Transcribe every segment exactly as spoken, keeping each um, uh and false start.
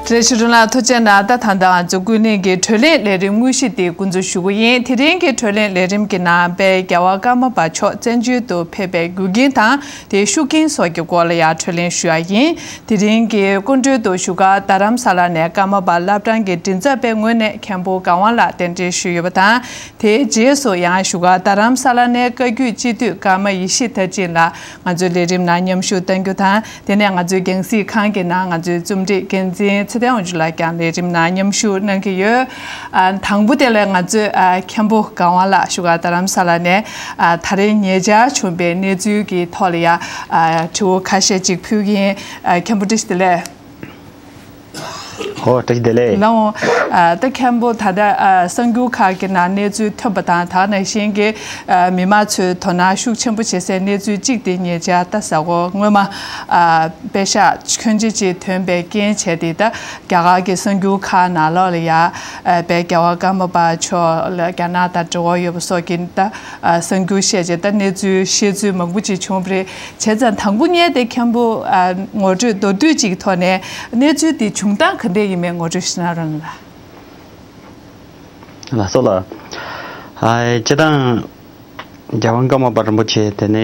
བཀྲ་ཤིས་སྒྲོལ་ལགས་ཐུགས་རྗེ་གནང་། ད་ད་ལྟ་ང་ཚོ་ཀུན་གླེང་གི་བགྲོ་གླེང་ལས་རིམ་དངོས་གཞི་དེ་འགོ་འཛུགས་ཞུ་གི་ཡིན། དེ་རིང་གི་བགྲོ་གླེང་ལས་རིམ་གྱི་ནང་དཔལ་རྒྱལ་བ་ཀརྨ་པ་མཆོག་བཙན་བྱོལ་དུ་ཕེབས་པའི་རྒྱུ་རྐྱེན་དང་དེའི་ཤུགས་རྐྱེན་སོགས་ཀྱི་སྐོར་ལ་ཡང་བགྲོ་གླེང་ཞུ་ཡ་ཡིན། དེ་རིང་གི་སྐུ་མགྲོན་དུ་བཞུགས་སྒར་རྡ་རམ་ས་ལ་ནས་ཀརྨ་པ་བླ་བྲང་གི་མགྲིན་ཚབ་པའི་ངོས་ནས་མཁན་པོ་གར་དབང་ལགས་གདན་འདྲེན་ཞུས་ཡོད་པ་དང་། དེའི་རྗེས་སུ་ཡང་བཞུགས་སྒར་རྡ་རམ་ས་ལ་ནས་བཀའ་བརྒྱུད་སྤྱི་འཐུས་ཀརྨ་ཡེ་ཤེས་མཐར་ཕྱིན་ལགས་ང་ཚོའི་ལས་རིམ་ནང་མཉམ་ཞུགས་གནང་རྒྱུ་དང་། དེ་ནས་ང་ཚོའི་རྒྱང་སྲིང་ཁང་གི་ནང་ང་ཚོའི་རྩོམ་སྒྲིག་འགན་འཛིན་ཚེ་བརྟན་དབང་ཕྱུག་ལགས་ཀྱང་ལས་རིམ་ནང་མཉམ་ཞུགས་གནང་གི་ཡོད། ཨ། དང་པོ་དེ་ལ་ང་ཚོས་ཨ། མཁན་པོ་གར་དབང་ལགས་བཞུགས་སྒར་རྡ་རམ་ས་ལ་ནས་ཨ། ད་རེས་ཉེ་ཆར་བྱུང་པའི་གནས་ཚུལ་གྱི་ཐོག་ལ་ཡ་ཨ། དྲི་བ་ཁ་ཤས་ཅིག་ཕུལ་གྱི་ཡིན། ཨ། མཁན་པོ་བཀྲ་ཤིས་བདེ་ལེགས། ཨོ། བཀྲ་ཤིས་བདེ་ལེགས། ལགས་འོང་། ཨ། ད་མཁན་པོ་ད་ལྟ་ཨ། གསར་འགྱུར་ཁག་གི་ནང་གནས་ཚུལ་ཐོན་པ་དང་། ད་ག་ནང་བཞིན་གྱི་ཨ། མི་མང་ཚོས་དོ་སྣང་ཤུགས་ཆེན་པོ་བྱེད་སའི་གནས་ཚུལ་གཅིག་དེ་ཉེ་ཆར་ད་གཟའ་འཁོར་སྔོན་མ་ཨ། པད་ཤག་ཁྱོན་ཆེ་ཅིག་ཐོན་པའི་རྐྱེན་བྱས་ཏེ། ད་རྒྱ་གར་གྱི་གསར་འགྱུར་ཁག་ནང་ལོགས་ལ་ཡ་ཨ། དཔལ་རྒྱལ་བ་ཀརྨ་པ་མཆོག་ལ་རྒྱ་ནག་དང་འབྲེལ་བ་ཡོད་པ་སོགས་ཀྱི་ད་ཨ། གསར་འགྱུར་བཤད་བྱས། ད་གནས་ཚུལ་བཤད་ཚུལ་མང་པོ་ཅིག་བྱུང་བ་རེད། བྱས་ཙང་དང་པོ་ཉིད་དེ་མཁན་པོ་ཨ། ངོ་སྤྲོད་མདོར་བསྡུས་ཅིག་གི་ཐོག་ནས་གནས་ཚུལ་དེ་བྱུང་སྟངས་ག་འདྲས་ཡིན་མིན་ངོ་སྤྲོད་ཞུ་གནང་རོགས་གནང་ལགས། ལགས་སོ་ལགས། ཨ། སྤྱིར་བཏང་རྒྱལ་བ་ཀརྨ་པ་རིན་པོ་ཆེ་དེ་ནས་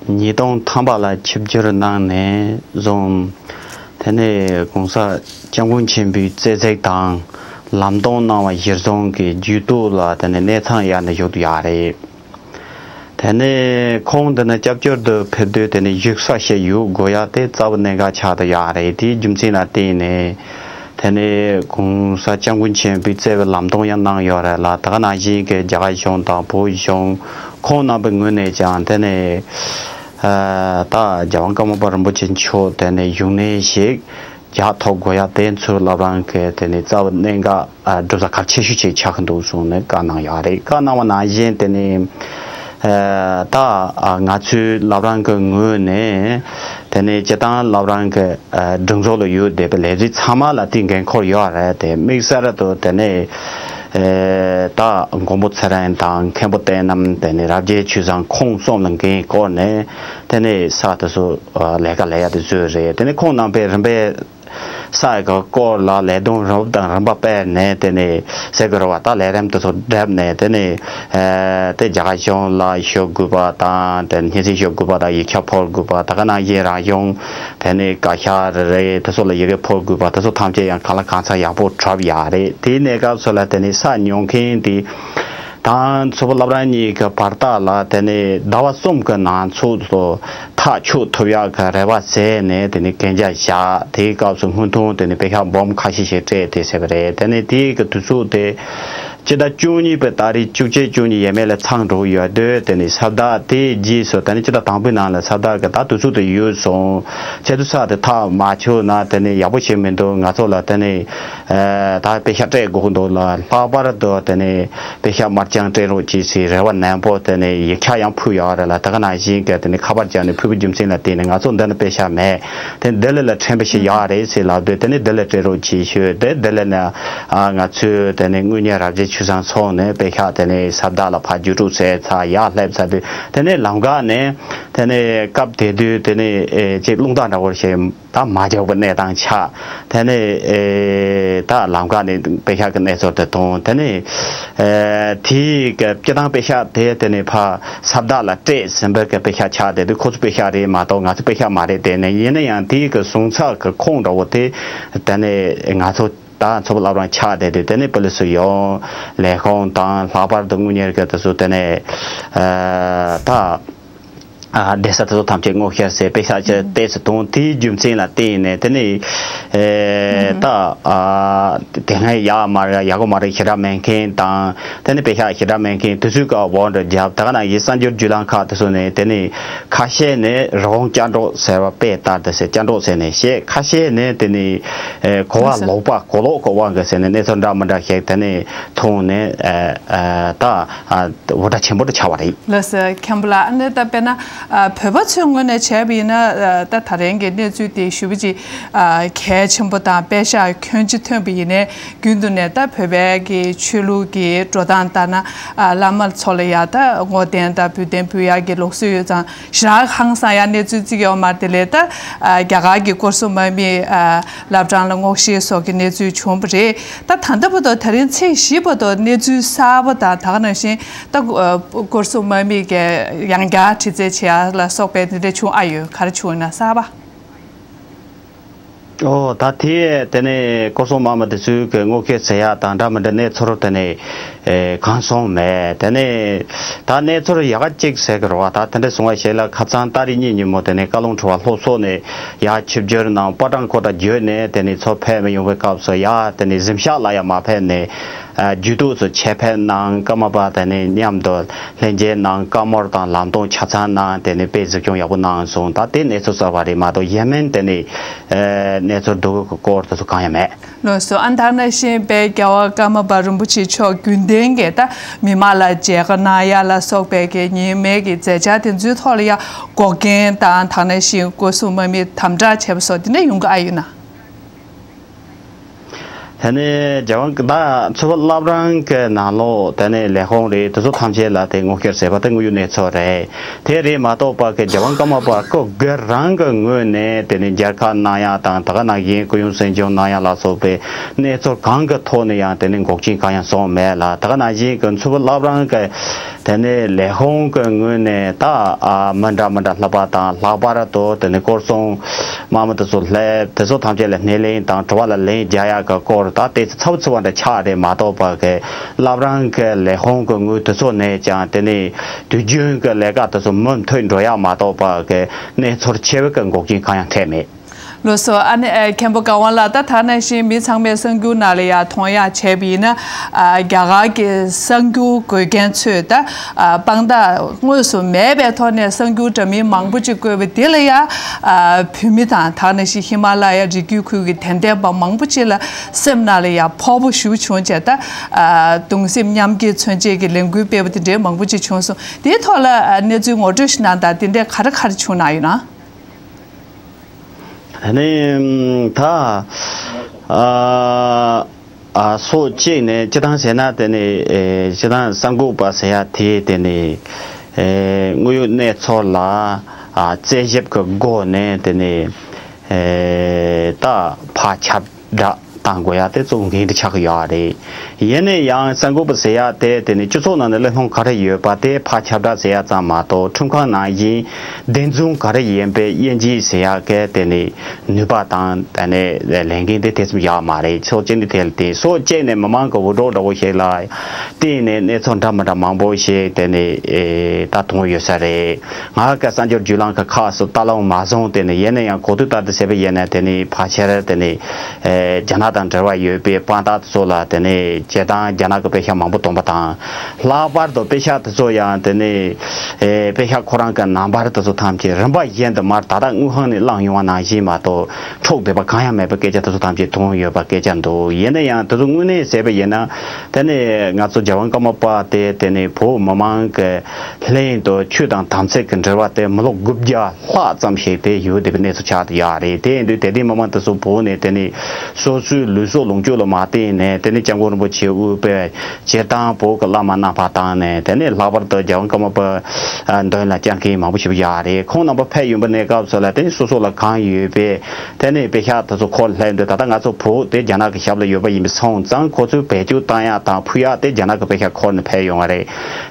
ཉིས་སྟོང་ཐམ་པ་ལ་ཆིབས་བསྒྱུར་གནང་ནས་བཟུང་། དེ་ནས་གོང་ས་སྐྱབས་མགོན་ཆེན་པོའི་བཙན་བྱོལ་དང་ལམ་སྟོན་གནང་བ་གཞིར་བཟུང་གི་རྒྱུད་སྟོད་ལ་དེ་ནས་གནས་ཚང་གཡར་ནས་བཞུགས་ཡོད་རེད། དེ་ནས་ཁོང་འདི་ནས་སྐྱབས་བཅོལ་དུ་ཕེབས་དུས་དེ་ནས་བཞུགས་ས་ཞིག་ཡོད་དགོས་ཡ་དེ་རྩ་བ་གནད་འགག་ཆགས་བསྡད་ཡོད་རེད། དེའི་རྒྱུ་མཚན་ལ་བརྟེན་ནས་དེ་ནས་གོང་ས་སྐྱབས་མགོན་ཆེན་པོས་བསྩལ་བའི་ལམ་སྟོན་ཡང་གནང་ཡོད་རེད་ལ། ད་ག་ནང་བཞིན་གྱི་རྒྱ་གར་གཞུང་དང་བོད་གཞུང་ཁོང་རྣམ་པའི་ངོས་ནས་ཀྱང་དེ་ནས་ཨ། ད་རྒྱལ་བ་ཀརྨ་པ་རིན་པོ་ཆེ་མཆོག་དེ་ནས་བཞུགས་གནས་ཤིག་རྒྱག་ཐུབ་དགོས་ཡ་དེ་ཚོའི་བླ་བྲང་གི་དེ་ནས་རྩ་བའི་གནད་འགག་ཨ། སྒྲུབ་ས་གལ་ཆེ་ཤོས་ཅིག་ཆགས་ཀྱི་འདུག་གསུངས་ནས་བཀའ་གནང་ཡོད་རེད། བཀའ་གནང་བ་ནང་བཞིན་དེ་ནས་ཨ། ད་ཨ། ང་ཚོའི་བླ་བྲང་གི་ངོས་ནས་དེ་ནས་སྤྱིར་བཏང་བླ་བྲང་གི་ཨ། སྒྲིག་འཛུགས་ལ་ཡོད་བསྡད་པའི་ལས་རིགས་ཚང་མ་ལ་དེའི་འགན་ཁུར་ཡོད་རེད་དེ། དམིགས་བསལ་དུ་དེ་ནས་ཨ། ད་མགོན་པོ་ཚེ་རིང་དང་མཁན་པོ་བསྟན་རྣམ་དེ་ནས་རབ་རྒྱས་ཆོས་བཟང་ཁོང་གསུམ་ལ་འགན་བསྐུར་ནས་དེ་ནས་ས་དེ་ཚོ་ཨ། ལས་ཀ་ལས་ཡ་དེ་བཟོས་རེད། དེ་ནས་ཁོང་རྣམ་པས་རིམ་པས་ས་ཡི་གི་སྐོར་ལ་ལས་དོན་རིམ་པ་དང་རིམ་པ་སྤེལ་ནས་དེ་ནས་ཟེར་གི་རེད་བ། ད་ལས་རིམ་དེ་ཚོ་བསྒྲུབས་ནས་དེ་ནས་ཨ། དེ་རྒྱ་གར་གཞུང་ལ་ཞུ་དགོས་པ་དང་དེ་སྙན་སེང་ཞུ་དགོས་པ་དང་ཡིག་ཆ་ཕུལ་དགོས་པ། ད་ག་ནང་བཞིན་རང་གཞུང་དེ་ནས་བཀའ་ཤག་རེད་རེད། དེ་ཚོ་ལ་ཡི་གེ་ཕུལ་དགོས་པ། དེ་ཚོ་ཐམས་ཅད་ཡང་གང་ལ་གང་འཚམ་ཡག་པོ་གྲུབ་ཡོད་རེད། དེའི་གནས་སྐབས་སུ་ལ་དེ་ནས་ས་ཉོ་མཁན་དེ་དང་མཚོ་བོད་བླ་བྲང་གཉིས་ཀྱི་བར་ཐག་ལ་དེ་ནས་ཟླ་བ་གསུམ་གྱི་ནང་ཚུད་དུ་ཐག་གཅོད་ཐུབ་ཡག་གི་རེ་བ་བྱས་ནས་དེ་ནས་གན་རྒྱ་བཞག་དེའི་སྐབས་སུ་སྔོན་ཐོན་དེ་ནས་པད་ཤག་འབུམ་ཁ་ཤས་ཤིག་སྤྲད་དེ་ཟེར་བ་རེད། དེ་ནས་དེའི་གི་དུས་ཚོད་དེ་སྤྱི་ཟླ་བཅུ་གཉིས་པའི་ཏ་རིག་བཅུ་གཅིག་བཅུ་གཉིས་ཡས་མས་ལ་ཚང་འགྲོ་གི་ཡོད་དུས། དེ་ནས་ས་བདག་དེའི་རྗེས་སུ་དེ་ནས་སྤྱི་ཟླ་དང་པོའི་ནང་ལ་ས་བདག་གི་ད་དུས་ཚོད་དེ་ཡོལ་སོང་། ཆེད་དུ་ས་དེ་ཐག་མ་ཆོད་ན་དེ་ནས་ཡག་པོ་བྱེད་མི་འདུག་ང་ཚོ་ལ་དེ་ནས་ཨ། ད་པད་ཤག་སྤྲད་དགོས་འདུག་ལ། ལྷག་པར་དུ་དེ་ནས་པད་ཤག་དམར་རྐྱང་སྤྲད་རོགས་གྱིས་ཟེར་རེ་བ་ནན་པོ་དེ་ནས་ཡིག་ཆ་ཡང་ཕུལ་ཡོད་རེད་ལ། ད་ག་ནང་བཞིན་གྱི་དེ་ནས་ཁ་པར་བརྒྱབ་ནས་ཕུལ་བའི་རྒྱུ་མཚན་ལ་བརྟེན་ནས་ང་ཚོ་འདི་ནས་པད་ཤག་མེད། དེ་ལྡི་ལི་ལ་འཕྲིན་པ་ཞིག་ཡོད་རེད་ཟེར་ལབ་དུས། དེ་ནས་ལྡི་ལི་སྤྲད་རོགས་གྱིས་ཞུས་ཏེ། ལྡི་ལི་ནས་ཨ། ང་ཚོས་དེ་ནས་དངུལ་གཉེར་རབ་རྒྱས་ཆོས་བཟང་ཚོགས་ནས་པད་ཤག་དེ་ནས་ས་བདག་ལ་ཕར་རྒྱུགས་སྤྲོད་བྱས་ཚར། ཡར་སླེབས་ཚར་དུས་དེ་ནས་ལམ་ཁ་ནས་དེ་ནས་སྐབས་དེ་དུས་དེ་ནས་ཨེ། ཅིག་རླུང་རྟ་འདྲ་བོ་ཞིག་ད་མ་རྒྱག་པའི་གནས་སྟངས་ཆགས། དེ་ནས་ཨེ། ད་ལམ་ཁ་ནས་པད་ཤག་གི་གནས་ཚུལ་དེ་མཐོང་། དེ་ནས་ཨེ། དེའི་གི་སྤྱིར་བཏང་པད་ཤག་དེ་དེ་ནས་ཕར་ས་བདག་ལ་སྤྲད་ཟིན་པའི་གི་པད་ཤག་ཆགས་བསྡད་དུས། ཁོ་ཚོ་པད་ཤག་རེད་མ་གཏོགས་ང་ཚོ་པད་ཤག་མ་རེད། དེ་ནས་ཡིན་ན་ཡང་དེའི་གི་གཞུང་ཚབ་གི་ཁོངས་འདྲ་བོ་དེ་དེ་ནས་ང་ཚོ་ད་མཚོ་བོད་བླ་བྲང་ཆགས་བསྡད་དུས། དེ་ནས་པུ་ལི་སི་ཡོང་། ལས་ཁུངས་དང་ལྷག་པར་དུ་དངུལ་གཉེར་གི་དེ་ཚོ་དེ་ནས་ཨ། ད། ཨ། བསྡད་ས་དེ་ཚོ་ཐམས་ཅད་སྔོག་བཤེར་བྱས་པད་ཤག་ཅིག་ཏོག་ཙམ་བཏང་། དེའི་རྒྱུ་མཚན་ལ་བརྟེན་ནས་དེ་ནས་ཨེ། ད་ཨ། དེ་སྔ་ཡག་མ་རེད་ཡག་པོ་མ་རེད་ཞེ་དྲག་མེད་མཁན་དང་། དེ་ནས་པད་ཤག་ཞེ་དྲག་མེད་མཁན་དེ་ཚོའི་སྐབས་འོར་འདྲ་བརྒྱབ། ད་ག་ནང་བཞིན་གསར་འགྱུར་བརྒྱུད་ལམ་ཁག་དེ་ཚོ་ནས་དེ་ནས་ཁ་ཤས་ནས་རི་བོང་སྐྱ་འབྲོག་ཟེར་བ་དཔེ་ལྟར་དུ་ཟེར་སྐྱ་འབྲོག་ཟེར་ནས་བཤད། ཁ་ཤས་ནས་དེ་ནས་ཨེ། གོ་བ་ལོག་པ་གོ་ལོག་གོ་བ་འགའ་ཟེར་ནས་གནས་ཚུལ་འདྲ་མི་འདྲ་ཞིག་དེ་ནས་མཐོང་ནས་ཨེ། ཨེ། ད་ཨ། འུར་སྒྲ་ཆེན་པོ་འདྲ་ཆགས་པ་རེད། ལགས་སོ། མཁན་པོ་ལགས། ཨ་ནི་ད་དཔེར་ན་ ཨ། བོད་པ་ཚོའི་ངོས་ནས་བྱས་པ་ཡིན་ན། ཨ། ད་ད་རིང་གི་གནས་ཚུལ་དེ་ཞེ་པོ་ཅིག་ཨ། གལ་ཆེན་པོ་དང་དཔེ་ཤག་ཁྱོན་ཆེ་ཐོན་པ་ཡིན་ནའི། རྒྱུན་དུ་ནས་ད་བོད་པའི་གི་ཆོས་ལུགས་ཀྱི་འགྲོ་སྟངས་ལྟར་ན། ཨ། བླ་མ་ཚོ་ལ་ཡ་ད་བསྔོ་རྟེན་དང་འབུལ་རྟེན་ཕུལ་ཡག་གི་ལུགས་སྲོལ་ཡོད་ཙང་། ཞེ་དྲག་ཧང་སང་ཡག་གནས་ཚུལ་བརྩི་གི་ཡོད་མ་རེད། དེ་ལས་ད། ཨ། རྒྱ་གར་གྱི་སྐོར་སྲུང་དམག་མིས། ཨ། བླ་བྲང་ལ་སྔོག་བཤེར་སོགས་ཀྱི་གནས་ཚུལ་བྱུང་བ་རེད། ད་ད་ལྟ་བར་དུ། ད་རིང་ཚེས་བཞི་བར་དུ་གནས་ཚུལ་གསར་པ་དང་། ད་ག་ནང་བཞིན་ད། ཨ། སྐོར་སྲུང་དམག་མིས་ཀྱི་ཡང་བསྐྱར་དྲི་རྩད་བྱེད་ཡག་ལ་སོགས་པའི་འདི་འདྲ་བྱུང་ཨ་ཡོད། ག་རེ་བྱུང་ཡོད་ན་གསར་པ། ཨོ། ད་དེ་དེ་ནས་སྐོར་སྲུང་དམག་མི་དེ་ཚོས་ཀྱི་སྔོག་བཤེར་བྱེད་ཡག་དང་འདྲ་མི་འདྲ་གནས་ཚུལ་དེ་ནས། ཨེ། གང་སོང་མེད། དེ་ནས་ད་གནས་ཚུལ་ཡག་ག་གཅིག་ཟེར་གི་རེད་བ། ད་དེ་འདྲ་སོང་བ་ཞིག་ལ། ཁ་སང་ཏ་རིག་གཉིས་ཉིན་མོ་དེ་ནས་བཀའ་བློན་ཁྲི་པ་སློབ་ཚོགས་ནས་ཡར་ཆིབས་བསྒྱུར་གནང་། པར་གྲངས་ཁོ་ད་བརྒྱུད་ནས་དེ་ནས་ཚུར་ཕེབས་མི་ཡོང་བའི་སྐབས་སུ། ཡར་དེ་ནས་གཟིམ་ཤག་ལ་ཡར་མ་ཕེབས་ནས། ཨ། རྒྱུད་སྟོད་སུ་ཆེད་ཕེབས་གནང་། ཀརྨ་པ་དེ་ནས་མཉམ་དུ་ལྷན་མཇལ་གནང་། བཀའ་མོལ་དང་ལམ་སྟོན་ཆ་ཚང་གནང་། དེ་ནས་དཔེ་གཟིགས་སྐྱོང་ཡག་པོ་གནང་སོང་། ད་དེ་གནས་ཚུལ་གསར་པ་རེད་མ་གཏོགས། ཡིན་མིན་དེ་ནས། ཨ། གནས་ཚུལ་སྡུག་གི་སྐོར་དེ་ཚོ་གང་ཡང་མེད། ལགས་སོ། ཨ། ད་ག་ནང་བཞིན་དཔལ་རྒྱལ་བ་ཀརྨ་པ་རིན་པོ་ཆེ་མཆོག་རྒྱུན་ལྡན་གྱི་ད་མི་མང་ལ་མཇལ་ཁ་གནང་ཡག་ལ་སོགས་པའི་གི་ཉིན་མའི་གི་མཛད་འཆར་དེ་ཚོའི་ཐོག་ལ་ཡ་འགོག་རྐྱེན་དང་། ད་ག་ནང་བཞིན་སྐོར་སྲུང་དམག་མིས་དམ་དྲག་བྱས་པ་སོགས་དེ་འདྲ་ཡོང་གི་ཨ་ཡོད་ན། དེ་ནས་རྒྱལ་དབང་ད་མཚུར་ཕུ་བླ་བྲང་གི་ནང་ལོགས། དེ་ནས་ལས་ཁུངས་རེད། དེ་ཚོ་ཐམས་ཅད་ལ་དེ་སྔོག་བཤེར་བྱས་པ་དེ་དངོས་ཡོད་གནས་ཚུལ་རེད། དེ་རེད་མ་གཏོགས་པ་གི་རྒྱལ་དབང་ཀརྨ་པ་སྐུ་སྒེར་རང་གི་ངོས་ནས་དེ་ནས་མཇལ་ཁ་གནང་ཡག་དང་། ད་ག་ནང་བཞིན་སྐུ་ཡོན་གསན་སྦྱོང་གནང་ཡག་ལ་སོགས་པའི་གནས་ཚུལ་གང་གི་ཐོག་ནས་ཡང་དེ་ནས་འགོག་རྐྱེན་གང་ཡང་བྱུང་མེད་ལ། ད་ག་ནང་བཞིན་གི་མཚུར་ཕུ་བླ་བྲང་གི་དེ་ནས་ལས་ཁུངས་ཀྱི་ངོས་ནས་ད། ཨ། མི་འདྲ་མི་འདྲ་ལྷག་པ་དང་། ལྷག་པར་དུ་དེ་ནས་སྐོར་སྲུང་དམག་མི་དེ་ཚོ་སླེབས། དེ་ཚོ་ཐམས་ཅད་ལ་སྣེ་ལེན་དང་དྲི་བ་ལ་ལན་རྒྱག་ཡག་གི་སྐོར། ད་དེ་ཚོ་ཚ་བོ་ཚ་བོ་འདྲ་ཆགས་རེད་མ་གཏོགས་པ་གི། བླ་བྲང་གི་ལས་ཁུངས་ཀྱི་ངོས་དེ་ཚོ་ནས་ཀྱང་དེ་ནས་དུས་རྒྱུན་གྱི་ལས་ཀ་དེ་ཚོ་མུ་མཐུད་འགྲོ་ཡག་མ་གཏོགས་པ་གི་གནས་ཚུལ་ཆེ་བའི་གི་འགོག་རྐྱེན་གང་ཡང་འཕྲད་མེད། ལགས་སོ། ཨ་ནི། ཨ། མཁན་པོ་ག་དབང་ལགས། ད་ད་ག་ནང་བཞིན་མི་ཚང་མས་གསར་འགྱུར་ནང་ལ་ཡ་མཐོང་ཡག་བྱས་པ་ཡིན་ན། ཨ། རྒྱ་གར་གྱི་གསར་འགྱུར་འགོད་མཁན་ཚོས་ད། ཨ། དཔང་རྟགས་དངོས་སུ་མེད་པའི་ཐོག་ནས་གསར་འགྱུར་འདྲ་མིན་མང་པོ་ཅིག་བཀོད་པ་དེ་ལ་ཡ། ཨ། བོད་མི་དང་། ད་ག་ནང་བཞིན་ཧི་མ་ལ་ཡ་རི་རྒྱུད་ཁུལ་གྱི་དད་ལྡན་པ་མང་པོ་ཅིག་ལ་སེམས་ནང་ལ་ཡ་ཕོག་པོ་ཞེ་པོ་བྱུང་བྱས། ད། ཨ། གདུང་སེམས་མཉམ་སྐྱེད་མཚོན་བྱེད་ཀྱི་ལས་འགུལ་སྤེལ་བ་དེ་འདྲའི་མང་པོ་ཅིག་བྱུང་སོང་། དེའི་ཐོག་ལ། ཨ། གནས་ཚུལ་ངོ་སྤྲོད་ཞིག་གནང་དང་། དེ་འདྲའི་ག་རེ་ག་རེ་བྱུང་གནང་ཡོད་ན། ཨ་ནི་ད། ཨ། ཨ། སོ་གཅིག་ནས་སྤྱིར་བཏང་བྱས་ན། དེ་ནི། ཨེ། སྤྱིར་བཏང་གསར་འགོད་པ་ཟེར་ཡ་དེ། དེ་ནི། ཨེ། དངོས་ཡོད་གནས་ཚུལ་ལ། ཨ། རྩད་ཞིབ་ཀྱི་སྒོ་ནས། དེ་ནི། ཨེ། ད་ཕར་ཁྱབ་བསྒྲགས་བཏང་དགོས་ཡ་དེ་གཙོ་བོ་འགན་དེ་ཆགས་ཀྱི་ཡོད་རེད། ཡིན་ན་ཡང་གསར་འགོད་པ་ཟེར་ཡ་དེ། དེ་ནི་སྤྱི་ཚོགས་ནང་ནས་བློས་གཏོང་ག་རེ་ཡོད་པ་དེ་ཕར་ཁྱབ་བསྒྲགས་ཟེར་ཡ་ཙམ་མ་གཏོགས། ཁྲིམས་ཁང་ནང་བཞིན་བདེན་རྫུན་ག་རེ་ཡིན་པའི་དབྱེ་འབྱེད་ཟེར་ཡ་གི་དེ་ནི་ནུས་པ་དང་། དེ་ནི་ལས་འགན་དེ་དེ་ཙམ་ཡོད་མ་རེད། སོ་གཅིག་ནི་དེ་ལ་བརྟེན། སོ་གཅིག་ནི་མི་མང་གི་འུར་སྒྲོག་འདྲ་བོ་ཞིག་ལ་བརྟེན་ནས་གནས་ཚུལ་འདྲ་མི་འདྲ་མང་པོ་ཞིག་དེ་ནི། ཨེ། ད་མཐོང་ཡོད་ས་རེད། ང་གི་གསར་འགྱུར་བརྒྱུད་ལམ་གྱི་ཁག་སུ་ལྟ་ལོང་མ་བཟུང་། དེ་ནི་ཡིན་ན་ཡང་གོ་ཐོས་ལྟར་དུ་བྱས་པ་ཡིན་ན། དེ་ནི་ཕལ་ཆེར་དེ་ནི། ཨེ། རྒྱ་ནག་དང་འབྲེལ་བ་ཡོད་པའི་དཔང་རྟགས་དེ་ཚོ་ལ། དེ་ནི་སྤྱིར་བཏང་རྒྱ་ནག་གི་པེ་ཤག་མང་པོ་བཏོན་པ་དང་། ལྷག་པར་དུ་པེ་ཤག་དེ་ཚོ་ཡང་དེ་ནི། ཨེ། པེ་ཤག་ཁོ་རང་གི་ནམ་བར་དེ་ཚོ་ཐམས་ཅད་རིམ་པ་བཞིན་དུ་མར་ད་ལྟ་དངུལ་ཁང་ནས་བླངས་ཡོང་བ་ནང་བཞིན་མ་གཏོགས། འཕྲོག་བསྡད་པ་གང་ཡང་མེད་པའི་སྐད་ཆ་དེ་ཚོ་ཐམས་ཅད་མཐོང་ཡོད་པ་སྐད་ཆ་འདུག་ཡིན་ན་ཡང་དེ་ཚོ་དངོས་གནས་བྱས་པ་ཡིན་ན། དེ་ནི་ང་ཚོ་རྒྱལ་དབང་ཀརྨ་པ་དེ། དེ་ནི་བོད་མི་མང་གི་ལྷན་དུ་ཆོས་དང་དམ་ཚིག་གི་འབྲེལ་བ་དེ་མི་ལོ་དགུ་བརྒྱ་ལྷག་ཙམ་ཞིག་དེ་ཡོད་བསྡད་པའི་གནས་ཚུལ་ཆགས་བསྡད་ཡོད་རེད། དེ་ཡིན་དུས་དད་ལྡན་མི་མང་དེ་ཚོ་བོད་ནས། དེ་ནི་སོ་སོའི་ལུས་སྲོག་ལོངས་སྤྱོད་ལ་མ་བརྟེན་ནས། དེ་ནི་སྐྱབས་མགོན་རིན་པོ་ཆེ་དབུས་པའི་སྤྱིར་བཏང་བོད་ཀྱི་བླ་མ་རྣམ་པ་དང་ནས། དེ་ནི་ལྷག་པར་དུ་རྒྱལ་དབང་ཀརྨ་པ་མདུན་ལ་བཅར་མཁན་མང་པོ་ཞིག་ཡོད་རེད། ཁོང་རྣམ་པ་ཕེབས་ཡོང་པའི་གནས་སྐབས་སུ་ལ། དེ་ནི་སོ་སོ་ལ་གང་ཡོད་པའི། དེ་ནས་པེ་ཤག་དེ་ཚོ་ཁོ་ལ་སླེབས་དུས། ད་ལྟ་ང་ཚོ་བོད་དེ་རྒྱ་ནག་གི་ཞབས་ལ་ཡོད་པ་ཡིན་པ་སོང་ཙང་། ཁོ་ཚོས་བེད་སྤྱོད་བཏང་ཡག་དང་ཕུལ་ཡག་དེ་རྒྱ་ནག་གི་པེ་ཤག་ཁོ་ནས་ཕེབས་ཡོང་བ་རེད།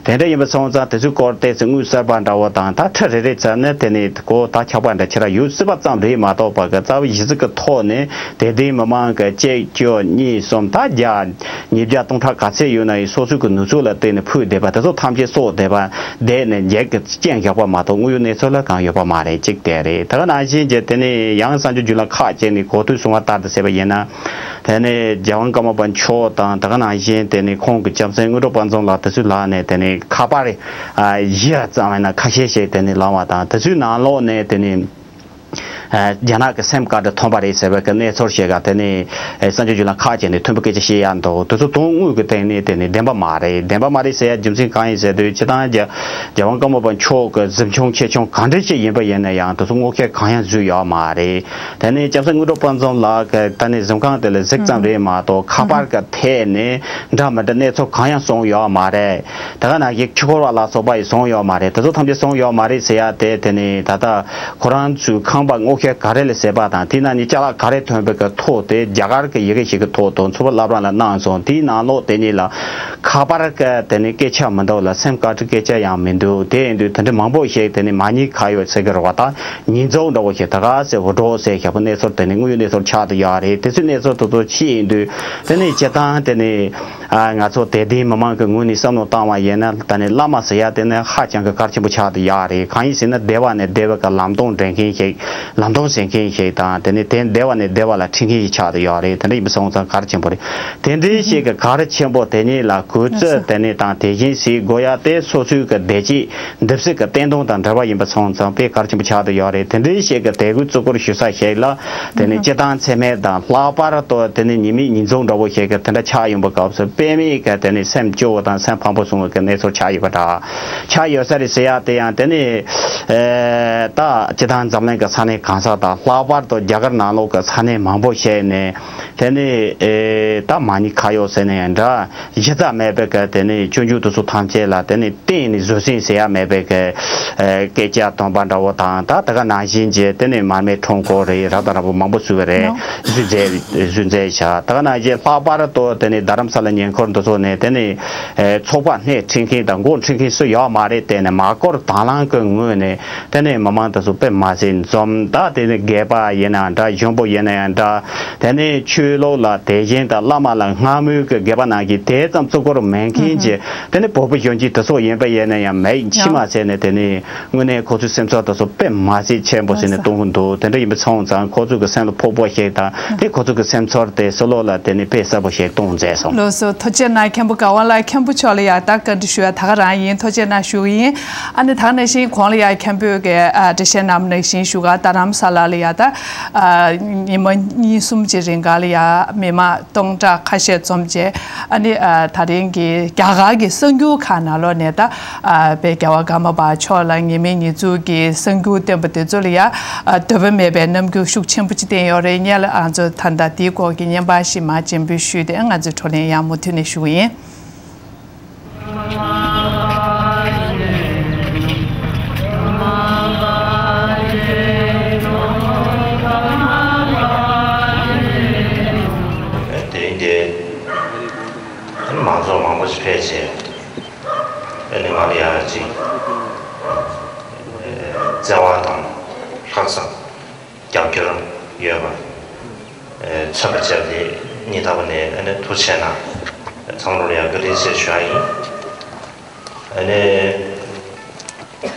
དེ་འདྲ་ཡིན་པ་སོང་ཙང་། དེ་ཚོའི་སྐོར་ཏོག་ཙམ་དངུལ་གསར་པ་འདྲ་བོ་དང་། ད་ཁྲི་རེ་རེ་ཙམ་ནས་དེ་ནས་སྒོ་ད་ཆག་པ་འདྲ་ཆེ་ར་ཡོད་སྲིད་པ་ཙམ་རེད་མ་གཏོགས་པ། གི་རྩ་བའི་གཞི་རྩ་གི་ཐོག་ནས་དད་ལྡན་མི་མང་གི་གཅིག་བཅུ་གཉིས་གསུམ། ད་བརྒྱ། ཉིས་བརྒྱ་སྟོང་ཕྲག་ག་ཚད་ཡོད་ན་ཡང་། སོ་སོའི་གི་ནུས་ཚོད་ལ་བརྟེན་ནས་ཕུལ་བསྡད་པ་དེ་ཚོ་ཐམས་ཅད་གསོག་བསྡད་པ་བསྡད་ནས་འཇལ་གི་རྐྱང་བཞག་པ་མ་གཏོགས། དངོས་ཡོད་གནས་ཚུལ་ལ་གང་ཡོད་པ་མ་རེད། གཅིག་དེ་རེད། ད་ག་ནང་བཞིན་གྱི་དེ་ནས་ཡང་གསར་འགྱུར་བརྒྱུད་ལམ་ཁག་ཅིག་ནས་གོ་ཐོས་སོང་བ་ལྟར་དུ་བྱས་པ་ཡིན་ན། དེ་ནས་རྒྱལ་དབང་ཀརྨ་པ་མཆོག་དང་། ད་ག་ནང་བཞིན་དེ་ནས་ཁོང་གི་སྐྱབས་མགོན་དངོས་གྲུབ་དཔལ་འཛོམས་ལགས། དེ་ཚོའི་ལག་ནས་དེ་ནས་ཁ་པར་བཞི་ཙམ་ཡིན་ན་ཁ་ཤས་ཤིག་དེ་ནས་བླངས་བ་དང་། དེ་ཚོའི་ནང་ལོགས་ནས་དེ་ནས། རྒྱ་ནག་གི་སེམས་དཀར་དྲི་ཐོན་པ་རེད་ཟེར་བའི་གི་གནས་ཚུལ་ཞིག་ག་དེ་ནས་གསར་འགྱུར་བརྒྱུད་ལམ་ཁག་ཅིག་ནས་མཐུན་པའི་སྐད་ཆ་བཤད་ཡ་འདུག་དེ་ཚོ་དོན་དངོས་ཀྱི་སྟེང་ནས་དེ་ནས་བདེན་པ་མ་རེད། བདེན་པ་མ་རེད་ཟེར་ཡ་རྒྱུ་མཚན་གང་ཡིན་ཟེར་དུས། སྤྱིར་བཏང་རྒྱ་རྒྱལ་དབང་ཀརྨ་པ་མཆོག་གི་གཟིམ་ཆུང་ཆེ་ཆུང་གང་འདྲ་ཞིག་ཡིན་པ་ཡིན་ན་ཡང་དེ་ཚོ་དངོས་ཤུགས་གང་ཡང་བཟོས་ཡོད་མ་རེད། དེ་ནས་ལྕམ་སྲས་དངོས་གྲུབ་དཔལ་འཛོམས་ལགས་ཀྱི་ད་ནི་གཟིམ་ཁང་དེ་ལ་གཟིགས་ཙམ་རེད་མ་གཏོགས་ཁ་པར་གྱི་ཐད་ནས་འདྲ་མི་འདྲ་གནས་ཚུལ་གང་ཡང་གསུངས་ཡོད་མ་རེད། ད་ག་ནང་བཞིན་ཆོས་འཁོར་བ་ལ་སོགས་པ་ཡིས་གསུངས་ཡོད་མ་རེད། དེ་ཚོ་ཐམས་ཅད་གསུངས་ཡོད་མ་རེད་ཟེར་ཡ་དེ། དེ་ནི་ད་ལྟ་ཁོ་རང་ཚོའི་ཁང་པ་དངོས་ཤུགས་ག་རེ་ལ་ཟེར་བ་དང་དེའི་ནང་ནས་ཅ་ལག་ག་རེ་ཐོན་པའི་གི་ཐོག་དེ་རྒྱ་གར་གྱི་ཡི་གེ་ཞིག་གི་ཐོག་ཏུ་མཚུར་ཕུ་བླ་བྲང་ལ་གནང་སོང་། དེའི་ནང་ལོགས་དེ་ཉིད་ལ་ཁ་པར་གྱི་དེ་ནི་སྐད་ཆ་མི་འདུག་ལ། སེམས་དཀར་དྲི་སྐད་ཆ་ཡང་མི་འདུག་དེ་ཡིན་དུས་དེ་འདྲ་མང་པོ་ཞིག་དེ་ནི་མ་ཉེས་ཁ་གཡོག་ཟེར་གི་རེད་བ། ད་ཉེས་འཛུགས་འདྲ་བོ་ཞིག་ད་ག་ཟེར་འུར་སྒྲོག་ཟེར་བཞག་པའི་གནས་ཚུལ་དེ་ནི་དངོས་ཡོད་གནས་ཚུལ་ཆགས་བསྡད་ཡོད་རེད། དེ་ཚོའི་གནས་ཚུལ་དེ་ཚོ་ཤེས་ཡིན་དུས། དེ་ནི་སྤྱིར་བཏང་དེ་ནི་ང་ཚོ་དད་ལྡན་མི་མང་གི་ངོས་ནས་བསམ་བློ་བཏང་བ་ཡིན་ན། ད་ནི་བླ་མ་ཟེར་ཡ་དེ་ནི་ཧ་ཅང་གི་གལ་ཆེན་པོ་ཆགས་བསྡད་ཡོད་རེད། གང་ཡིན་ཟེར་ན་བདེ་བ་ནས་བདེ་བའི་གི་ལམ་སྟོན་འདྲེན་མཁན་ཞིག་ལམ་སྟོན་ཟེར་མཁན་ཞིག་དང་། དེ་ནི་དེ་བདེ་བ་ནས་བདེ་བ་ལ་ཁྲིད་མཁན་ཞིག་ཆགས་བསྡད་ཡོད་རེད། དེ་འདྲ་ཡིན་པ་སོང་ཙང་གལ་ཆེན་པོ་རེད། དེ་འདྲའི་ཞིག་གི་གལ་ཆེན་པོ་དེ་ཉིད་ལ་གུས་བརྩི་དེ་ནི་དང་དེ་བཞིན་གཟིགས་དགོས་ཡ་དེ་སོ་སོའི་གི་བདེ་སྐྱིད་འདེབས་སྲིད་ཀྱི་བརྟན་གདུང་དང་འབྲེལ་བ་ཡིན་པ་སོང་ཙང་དཔེ་གལ་ཆེན་པོ་ཆགས་བསྡད་ཡོད་རེད། དེ་འདྲའི་ཞིག་གི་དད་གུས་བརྩི་བཀུར་ཞུ་ས་ཞིག་ལ་དེ་ནི་སྤྱིར་བཏང་མཚན་སྨད་དང་ལྷག་པར་དུ་དེ་ནི་ཉེས་མེད་ཉེས་འཛུགས་འདྲ་བོ་ཞིག་གི་དེ་འདྲ་ཆགས་ཡོང་བའི་སྐབས་སུ་དཔེ་མེད་ཀྱི་དེ་ནི་སེམས་སྐྱོ་བོ་དང་སེམས་ཕམ་པོ་བྱུང་བའི་གི་གནས་ཚུལ་ཆགས་ཡོད་པ་འདྲ་ཆགས་ཡོད་ས་རེད་ཟེར་ཡ་དེ་ཡང་དེ་ནི་ད་སྤྱིར་བཏང་འཛམ་གླིང་གི་ས་གནས་གང་ས་དང་ལྷག་པར་དུ་རྒྱ་གར་ནང་ལོགས་ཀྱི་ས་གནས་མང་པོ་ཞིག་ནས་དེ་ནི་ད་མ་ཉེས་ཁ་གཡོག་ཟེར་ནས་ཡང་འདྲ། གཞི་རྩ་མེད་པའི་གི་དེ་ནི་སྤྱོད་འཇུག་དེ་ཚོ་ཐམས་ཅད་ལ་དེ་ནི་གཏན་ནས་བཟོད་བསྲན་ཟེར་ཡ་མེད་པའི་གི་སྐད་ཆ་འདོན་པ་འདྲ་བོ་དང་། ད་ད་ག་ནང་བཞིན་གྱི་དེ་ནི་མར་མེ་ཁྲོམ་སྐོར་རེད། རབ་དང་རིམ་པ་མང་པོ་བཟོས་པ་རེད། བཟོས་མཛད་བཟོས་མཛད་བཞག་ད་ག་ནང་བཞིན་ལྷག་པར་དུ་དེ་ནི་རྡ་རམ་ས་ལ་ཉེ་འཁོར་འདི་ཚོ་ནས་དེ་ནི་ཚོགས་པ་སྣེ་ཁྲིད་མཁན་དང་འགོ་ཁྲིད་མཁན་སུ་ཡོད་མ་རེད། དེ་ནི་མ་སྐོར་དང་བླངས་ཀྱི་ངོས་ནས་དེ་ནི་མི་མང་དེ་ཚོ་དཔེ་མ་སྲིད་འཛོམས། ད་དེ་ནི་སྒལ་པ་ཡིན་ན་འདྲ། གཞོན་པོ་ཡིན་ན་ཡང་འདྲ། དེ་ནས་ཆོས་ལུགས་ལ་དད་ཞེན་དང་བླ་མ་ལ་སྔ་མོའི་གི་སྒལ་པ་ནང་གི་དེ་ཙམ་བརྩི་བཀུར་མེད་མཁན་གྱི་དེ་ནས་བོད་པ་གཞོན་སྐྱེས་དེ་ཚོ་ཡིན་པ་ཡིན་ན་ཡང་མེད་ཕྱི་མ་ཟེར་ནས་དེ་ནས་དངོས་གནས་ཁོ་ཚོའི་སེམས་ཚོར་དེ་ཚོ་དཔེ་མ་སྲིད་ཆེན་པོ་ཟེར་ནས་གཏོང་གི་འདུག་དེ་འདྲ་ཡིན་པ་སོང་ཙང་ཁོ་ཚོ་གི་སེམས་ལ་ཕོག་པོ་ཞིག་དང་དེ་ཁོ་ཚོ་གི་སེམས་ཚོར་དེ་ཕྱི་ལོགས་ལ་དེ་ནས་དཔེ་གསལ་པོ་ཞིག་གཏོང་མཛད་སོང་། ལགས་སོ། ཐུགས་རྗེ་གནང་མཁན་པོ་དགའ་དབང་ལགས། མཁན་པོ་མཆོག་ལ་ཡང་ད་བཀའ་འདྲི་ཞུ་ཡ་ད་ག་རང་ཡིན། ཐུགས་རྗེ་གནང་ཞུ་གི་ཡིན། ཨ་ནི་ད་ག་ནང་བཞིན་གོང་ལ་ཡང་མཁན་པོས་ཀྱི་ཨ་འགྲེལ་བཤད་གནང་བ་ནང་བཞིན་ཞུ་ག་རྡ་རམ་ས་ལ་ལ་ཡ་ད་ཨ་ཉི་མ་གཉིས་གསུམ་གྱི་རིང་ག་ལ་ཡ་མི་མང་སྟོང་ཕྲག་ཁ་ཤས་འཛོམས་བྱས། ཨ་ནི་ཨ་དེ་རིང་གི་རྒྱ་གར་གྱི་གསར་འགྱུར་ཁག་ནང་ལོགས་ནས་ད་ཨ་དཔལ་རྒྱལ་བ་ཀརྨ་པ་མཆོག་ལ་ཉེས་མེད་ཉེས་འཛུགས་ཀྱི་གསར་འགྱུར་བཏོན་པ་དེ་ཚོ་ལ་ཡ་ཨ་འདོད་པ་མེད་པའི་རྣམ་འགྱུར་ཤུགས་ཆེན་པོ་ཅིག་བསྟན་ཡོད་རེད། སྔོན་ལ་ང་ཚོ་ད་ལྟ་དེའི་སྐོར་གྱི་བརྙན་པར་ཞིག་མར་སྤྱན་འབུལ་ཞུས་ཏེ་ང་ཚོའི་བགྲོ་གླེང་ཡང་མུ་མཐུད་ནས་ཞུ་གི་ཡིན། དེ་རིང་འདིར་མང་ཚོགས་མང་པོ་ཞིག་ཕེབས་བྱས། ཨ་ནི་ང་ལ་ཡ་ཅིག་བརྩེ་བ་དང་ལྷག་བསམ། རྒྱབ་སྐྱོར་ཡོད་པ། ཨེ་མཚོན་པ་བྱས་པ་དེ་སྙིང་ཐག་པ་ནས་ཨ་ནི་ཐུགས་རྗེ་གནང་། ཚང་མ་ལ་ཡང་བཀའ་དྲིན་ཆེ་ཞུ་ཡ་ཡིན། ཨ་ནི་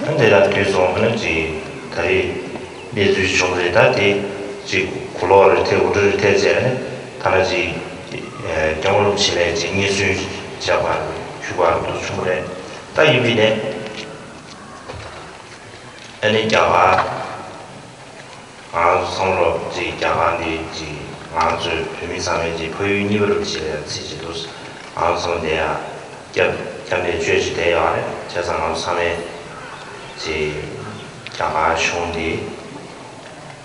ཨ་ནི་དེ་དང་དུས་མཚུངས་ཨ་ནི་ཅིག་ད་རེས་གནས་ཚུལ་བྱུང་རེད། ད་དེ་ཅིག་གོ་ལོག་རེད་དེ་འུར་སྒྲོག་རེད་དེ་བྱས་ཨ་ནི་ཐ་ན་ཅིག་ཨེ་སྐྱབས་མགོན་རིན་པོ་ཆེ་ནས་ཅིག་སྙན་སེང་བྱས་པ་ཞུ་བ་འདུག་བྱུང་རེད། ད་ཡིན་པའི་ནས་ཨ་ནི་རྒྱ་གར། ང་ཚོ་བསམ་བློ་ཅིག་རྒྱ་གར་འདི་ཅིག་ང་ཚོའི་བོད་མི་ཚང་མས་ཅིག་ཕ་ཡུལ་གཉིས་པ་རུ་ཅིག་ལ་ཚིག་ཅིག་འདུག་ང་ཚོ་ཚང་མ་འདི་ཡང་སྐྱབས་སྐྱབས་གནས་བཅོལ་ཅིག་བསྡད་ཡོད་རེད། བྱས་ཙང་ང་ཚོ་ཚང་མས་ཅིག་རྒྱ་གར་གཞུང་འདི་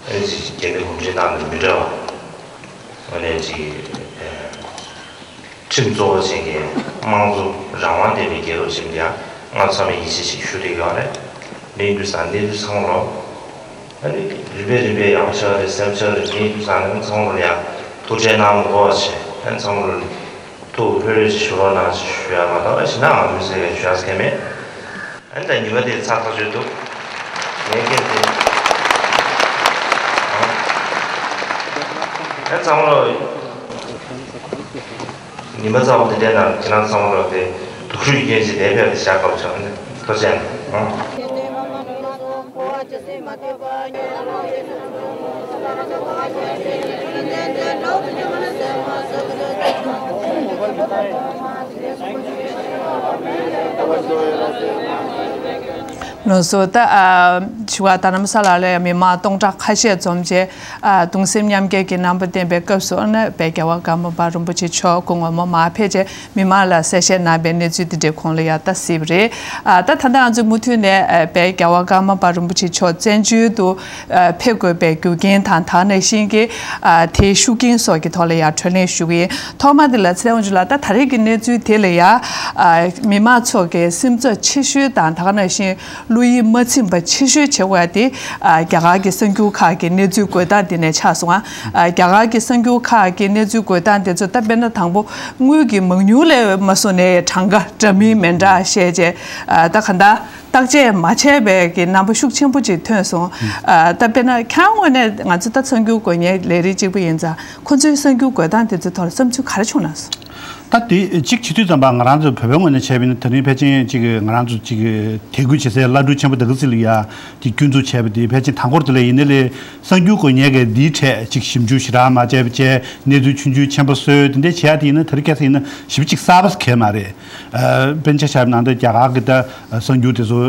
ཨེ་ཅིག་རྒྱ་མི་གུང་ཁྲན་ཏང་དང་མི་འདྲ་བ་ཨ་ནི་ཅིག་ཨེ། ཁྲིམས་གཙོ་བོ་བྱེད་མཁན་དམངས་གཙོ་རང་དབང་ལྡན་པའི་རྒྱལ་ཁབ་ཅིག་ཡིན་པ་ཡང་ང་ཚང་མས་ཡིད་ཆེས་ཤིག་ཞུ་བསྡད་ཡོད་རེད། ཡིན་དུས་ཙང་གནས་ཚུལ་ཚང་མ་ལོ། ཨ་ནི་རིམ་པས་རིམ་པས་ཡག་པོ་ཆགས་རེད། གསལ་པོ་ཆགས་རེད། ཡིན་དུས་ཙང་ནི་ཚང་མ་ལོ་ཡང་ཐུགས་རྗེ་གནང་དགོས་པ་བྱས། ཨ་ནི་ཚང་མ་ལོ་ཐུགས་ལྷོད་ལྷོད་ཅིག་ཞུ་རོགས་གནང་ཞེས་ཞུ་ཡ་མ་གཏོགས་ཨ་ཞེ་ན་ང་མི་ཟེར་བའི་ཞུ་ཡ་ཟེར་མཁན་མེད། ཨ་ནི་ད་ཉི་མ་དེ་ཚར་ཐག་ཆོད་འདུག་ངས་སྐད་དེ། ཨ་ཚང་མ་ལོ། ཉི་མ་ཚང་མ་དེ་འདྲའི་ནང་ཁྱེད་རང་ཚང་མ་ལོ་དེ་དུག་སྦྲུལ་གྱོན་ཅིག་དེ་ཕེབས་ཏེ་བཞག་དགོས་བྱུང་། ཐུགས་རྗེ་གནང་། ལགས་སོ། ད་ཨ་ཞུ་བ་ད་རྣམ་ས་ལ་ལས་མི་མང་སྟོང་ཕྲག་ཁ་ཤས་འཛོམས་རྗེས་ཨ་གདུང་སེམས་མཉམ་སྐྱེད་ཀྱི་རྣམ་པ་བསྟན་པའི་སྐབས་སུ་ཨ་ནི་དཔལ་རྒྱལ་བ་ཀརྨ་པ་རིན་པོ་ཆེ་མཆོག་སྐུ་ངོ་མ་མར་ཕེབས་རྗེས་མི་མང་ལ་གསལ་བཤད་གནང་བའི་གནས་ཚུལ་དེ་འདྲའི་གོང་ལ་ཡང་ད་གཟིགས་པ་རེད། ཨ་ད་ད་ལྟ་ང་ཚོས་མུ་མཐུད་ནས་ཨ་དཔལ་རྒྱལ་བ་ཀརྨ་པ་རིན་པོ་ཆེ་མཆོག་བཙན་བྱོལ་དུ་ཨ་ཕེབས་དགོས་པའི་རྒྱུ་རྐྱེན་དང་དེ་ནང་བཞིན་གྱི་ཨ་དེའི་ཤུགས་རྐྱེན་སོགས་ཀྱི་ཐོག་ལ་ཡང་གྲོས་གླེང་ཞུ་གི་ཡིན། ཐོག་མ་དེ་ལ་ཚེ་དབང་ཕྱུག་ལགས། ད་ད་རེས་ཀྱི་གནས་ཚུལ་དེ་ལ་ཡང་ཨ་མི་མང་ཚོ་གི་སེམས་འཚབ་ཆེ་ཤོས་དང་དེ་ག་ནང་བཞིན་བློ་ཡིད་མ་ཚིམ་པ་ཆེ་ཤོས་བྱེད་དགོས་ཡ་དེ་ཨ་རྒྱ་གར་གྱི་གསར་འགྱུར་ཁག་གི་གནས་ཚུལ་འགོད་སྟངས་དེ་ནས་ཆགས་སོང་ང་། ཨ་རྒྱ་གར་གྱི་གསར་འགྱུར་ཁག་གི་གནས་ཚུལ་འགོད་སྟངས་དེ་ཚོ་ད་དཔེར་ན་དང་པོ་དངུལ་གྱི་མང་ཉུང་ལ་མ་སོང་ནས་གྲངས་ཀ་འདྲ་མིན་མི་འདྲ་བཤད་བྱས་ཨ་ད་ག་འདྲ་བརྟག་དཔྱད་མ་བྱས་པའི་གི་རྣམ་པ་ཤུགས་ཆེན་པོ་ཅིག་ཐོན་སོང་། ཨ་ད་དཔེར་ན་ཁྱེད་རང་ངོས་ནས་ང་ཚོ་ད་གསར་འགྱུར་འགོད་མཁན་ལས་རིགས་གཅིག་པུ་ཡིན་ཙང་ཁོ་ཚོའི་གསར་འགྱུར་འགོད་སྟངས་དེ་ཚོའི་ཐོག་ལ་བསམ་ཚུལ་ག་རེ་བྱུང་ན། ད་དེ་གཅིག་བྱེད་དུས་ཙམ་པ་ང་རང་ཚོ་བོད་པའི་ངོས་ནས་བྱས་པ་ཡིན་ན་དེ་རིང་ཕལ་ཆེར་ཅིག་ང་རང་ཚོ་ཅིག་དད་གུས་བྱེད་སའི་བླ་སྤྲུལ་ཆེན་པོ་དགའ་ཚལ་ལགས་ཡ་ཅིག་སྐྱོན་འཛུགས་བྱས་པ་དེ་ཕལ་ཆེར་དང་པོར་དེ་ལས་ཡིན་ན་ལས་གསར་འགྱུར་འགོད་མཁན་གྱིས་འདིའི་གྲས་ཅིག་ཞིབ་འཇུག་ཞེ་དྲག་མ་བྱས་པ་བྱས་གནས་ཚུལ་ཆུང་ཆུང་ཆེན་པོ་བཟོས་དེ་འདྲ་བྱས་ཡ་དེ་ཡིན་ན་དེ་རིང་ཁ་སང་ཡིན་ན་ཞིབ་ཅིག་གསར་པ་གང་ཡང་མ་རེད། ཨ་དཔེར་ན་ཆ་བཞག་ན་ད་རྒྱ་གར་གྱི་ད་གསར་འགྱུར་དེ་ཚོ་